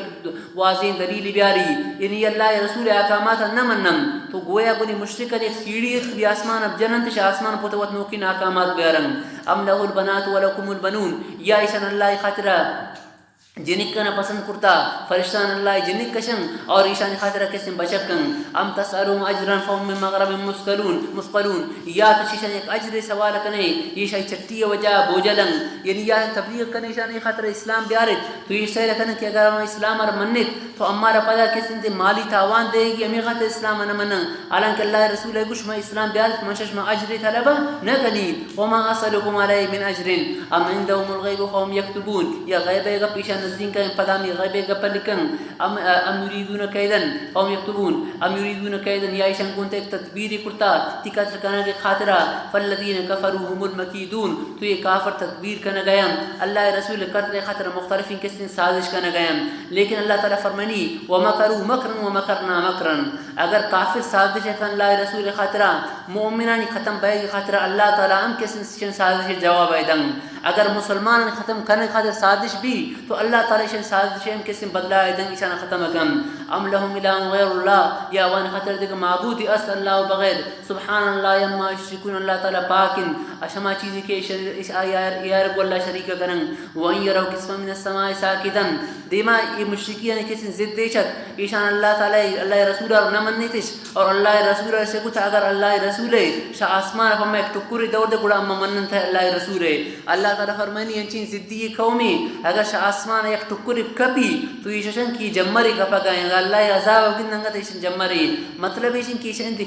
واضح دلیل بیاری، یعنی اللہ رسول احکامات نہ منن، تو گویا گنی مشرکن یک سیڑھی اس کہ آسمان اب جننت، شہ آسمان پوت وت نوکین احکامات بیارن۔ ام له البنات ولکم البنون، یا ایشان اللہ خاطرہ جنکانا پسند کرتا، فرشتان اللہ جنک کشن اور ایشانی خاطرہ کسیں بچک کن۔ ام تسألهم اجرا فهم من مغرم مثقلون، مثقلون، یا تو ایشان یک اجر سوال کنے، ایشانی چٹی وجہ بوجلن، یعنی یا تبلیغ کنے ایشانی خاطر اسلام بیارت، تو یہ سیل کنے کہ اگر ہم اسلام ار منت تو امارا پدا کسیں دے مالی تاوان دے گی، ہمیں خاطر اسلام نہ منن۔ حالانکہ اللہ رسول گوش، من اسلام بیارت من شش ما اجر طلب نہ کنی۔ وما اسألكم عليه من اجر، ام عندهم الغيب فهم يكتبون، یا غیب گپ ایشان نزدین کن پدا ہمی غیب گپ لکن۔ ام، ام يريدون كيدا فهم يكيدون، ام يريدون كيدا، یا ایشان گون تک تدبیری کرتا، تی قتل کنگ خاطرہ، فالذين كفروا هم المكيدون، تو یہ کافر تدبیر کنگ ایں، اللہ رسول قتل خاطر مختلفیں قسم سازش کنگ ایں۔ لیکن اللہ تعالی فرمانی، ومكروا مكرا ومكرنا مكرا، اگر کافر سازش کن اللہ رسول خاطرہ، مومنانی ختم بیگ خاطرہ اللہ تعالی ہم کسیں سازش جواب دن۔ اگر مسلمانانی ختم کنگ خاطر سازش بی، تو اللہ تعالی ایشان سازش ہم کسیں بدلہ دن، ایشان ختم کن۔ ام لهم إله غير الله، یا آوان خاطر دگہ معبودی است اللہ بغیر۔ سبحان الله عما يشركون، اللہ تعالی پاک انت اش ہما چیزی کہ ایش، ایش آئی یار، یار گو اللہ شریک کنن۔ وإن يروا كسفا من السماء ساقطا، دیما یہ مشرکیانی کسیں ضد ایش ات، ایشان اللہ تعالی، اللہ رسول ار نہ منیتش، اور اللہ رسول ار شکت، اگر اللہ رسول شہ آسمان پہ یک ٹکری دور دے گڑا اما منن تھے اللہ رسول۔ اللہ تعالی فرمانی انچین ضدی قومی اگر شہ آسمان یک ٹکری کپی تو ایشان کی جمری کپگا، اگر اللہ عذاب گندنگا تو ایشان جمری۔ مطلب ایشان کی ایشان دی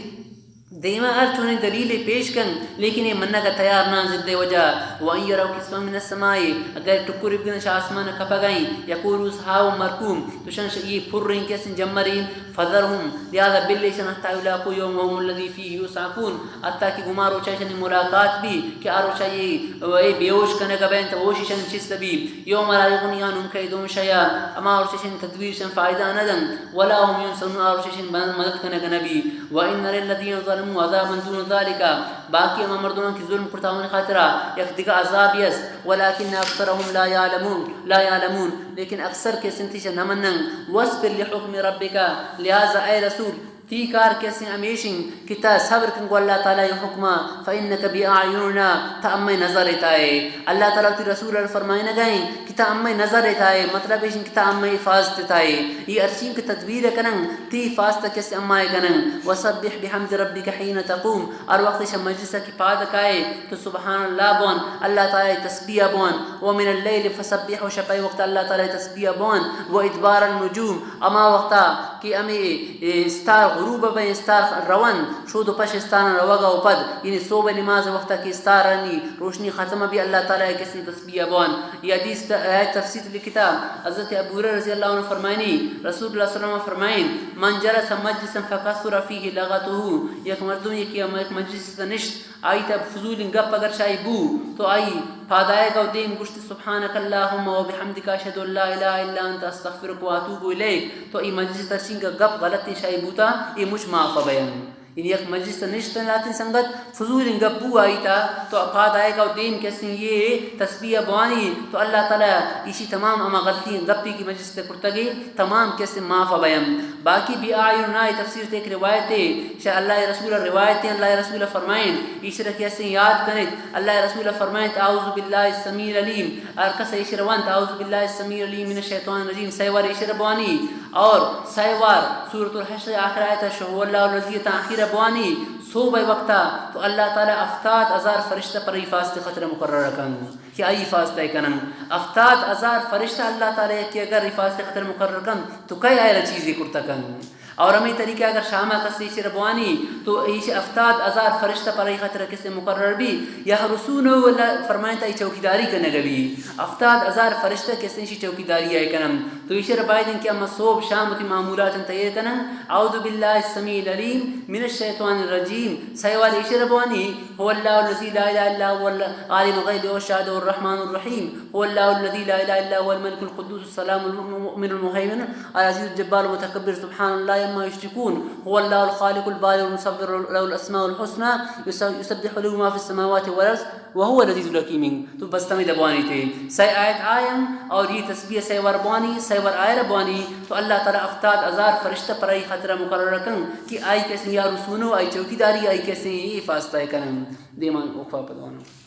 دیما ہر چونیں دلیلے پیش کن، لیکن اے منگ ءَ تیار نہ اَنت ضد ءِ وجہ۔ وَإِنْ يَرَوْا كِسْفًا مِنَ السَّمَاءِ، اگر ٹکرے بگن شہ آسمان ءَ کپگ ءَ ایں، يَقُولُوا سَحَابٌ مَرْكُومٌ، تو شن شہ اے پریں کسیں جمریں، فَذَرْهُمْ، لہذا بل ایشاں، حَتَّىٰ يُلَاقُوا يَوْمَهُمُ الَّذِي فِيهِ يُوعَدُونَ، حتیٰ کہ گما روچا ایشانی ملاقات بی کہ آ روچا اے، اے بے ہوش کنگ ءَ بنت، ہوش ایشانی چست بی۔ يَوْمَ لَا يُغْنِي عَنْهُمْ كَيْدُهُمْ شَيْئًا، ہما روچ ایشانی تدبیر ایشاں فائدہ نہ دنت، وَلَا هُمْ يُنصَرُونَ، آ روچ ایشانی مدد کنگ نہ بی۔ وَإِنَّ لِلَّذِينَ ظَلَمُوا عَذَابًا دُونَ ذَٰلِكَ، باقی ہما مردماں کہ ظلم کرتا آوانی خاطرا یک دگہ عذابے است، وَلَٰكِنَّ أَكْثَرَهُمْ لَا يَعْلَمُونَ، لَا يَعْلَمُونَ، لیکن اکثر کسیں ایشاں نہ منن۔ وَاصْبِرْ لِحُكْمِ رَبِّكَ، لہذا اے رسول، تئی کار کسیں ہمیش اِنت کہ ترا صبر کن گوں اللہ تعالیٰ ءِ حکم ءَ، فَإِنَّكَ بِأَعْيُنِنَا، ترا امئے نظر ءِ تہا ئے۔ اللہ تعالیٰ وتی رسول ءَ فرمائینگ ءَ اِنت کہ ترا امئے نظر ءِ تہا ئے، مطلب ایش اِنت کہ ترا امئے حفاظت ءِ تہا ئے۔ اے ہرچی کہ تدبیر ءَ کنن، تئی حفاظت ءَ کسیں اما ئے کنن۔ وَسَبِّحْ بِحَمْدِ رَبِّكَ حِينَ تَقُومُ، ہر وقت شہ مجلس ءَ کہ پاد کائے تو سبحان اللہ بوان، اللہ تعالیٰ ءِ تسبیح بوان۔ وَمِنَ اللَّيْلِ فَسَبِّحْهُ، شپ ءِ وقت اللہ تعالیٰ ءِ تسبیح بوان۔ وَإِدْبَارَ النُّجُومِ، ہما وقتا کہ ہمے، اے، استار غروب بئیں، استار روان، شود و پش استاراں روگا و پد، یعنی صبح نماز وقتا کہ استار رنی، روشنی ختم بی، اللہ تعالیٰ ءِ کسیں تسبیح بوان۔ یہ حدیث ت-، آیت تفسیر لکھتا، حضرت ابو ہریرہ رضی اللہ عنہ فرمائنی، رسول اللہ صلی اللہ علیہ وسلم فرمائن، مَنْ جَلَسَ مَجْلِسًا فَكَثُرَ فِيهِ لَغَطُهُ، یک مردم یکی ہم یک مجلس نشت، آئی تہ فضولیں گپ اگر شہ آئی بو، تو آئی پادآیگ ءَ دیم گوشت، سبحانک اللہم و بحمدک، اشہد ان لا الہ الا انت، استغفرک و اتوب الیک، تو اے مجلس ترشینگ ءَ گپ غلطیں شہ آئی بوتا، اے مچ معاف بینت۔ یعنی یک مجلس ءَ نشت لہتیں سنگت، فضولیں گپ بو آئی تہ، تو پادآیگ ءَ دیم کسیں اے تسبیح بوانی، تو اللہ تعالیٰ ایشی تمام ہما غلطیں گپے کہ مجلس تہ کرتگے، تمام کسیں معاف بینت۔ باقی بِأَعْيُنِنَا ءِ تفسیر تہ یک روایتے، شہ اللہ ءِ رسول ءِ روایتے، اللہ ءِ رسول فرمائن، ایشرا کسیں یاد کنیت، اللہ ءِ رسول فرمائنت، اعوذ باللہ السمیع العلیم، ہر کس ایشرا وانت، اعوذ باللہ السمیع العلیم من الشیطان الرجیم، سئے وار ایشرا بوانی، اور سئے وار سورۃ الحشر آخر آیت شہ هو الله الذی تاں آخر بوانی، صبح وقتا تو اللہ تعالیٰ ہفتاد ہزار فرشتہ پر حفاظت خاطر مقرر کنت۔ کہ آئی حفاظت ءَ کنن۔ ہفتاد ہزار فرشتہ اللہ تعالیٰ کہ اگر حفاظت خاطر مقرر کنت، تو کئے آئرا چیزے کرتا کنت؟ اور ہمے طریقہ اگر شاما کس ایشرا بوانی، تو ایش ہفتاد ہزار فرشتہ پر آئی خاطر کسے مقرر بی، یحرسونہ، اللہ فرمائنت آئی چوکیداری کنگ بی۔ ہفتاد ہزار فرشتہ کسے ایشی چوکیداری آئی کنن۔ تو ایشرا باید انت کہ اما صبح شام وتی معمولات تیار کنن۔ اعوذ باللہ السمیع العلیم من الشیطان الرجیم۔ سئے وار ایشرا بوانی، هو الله الذي لا إله إلا هو عالم الغيب والشهادة الرحمن الرحيم. هو الله الذي لا إله إلا هو الملك القدوس السلام المؤمن المهيمن العزيز الجبار المتكبر سبحان الله عما يشركون. هو الله الخالق البارئ المصور له الأسماء الحسنى يسبح له ما في السماوات والأرض وهو العزيز الحكيم. تو بس تمے دبوانی تے سئے آیت آیاں اور یہ تسبیح سئے وار بوانی، سئے وار آئرا بوانی، تو اللہ تعالیٰ ہفتاد ہزار فرشتہ پر آئی خاطرا مقرر کن کہ آئی کسیں یحرسونہ، آئی چوکیداری، آئی کسیں حفاظت کنن۔ دیمان اوقفا پدوانو۔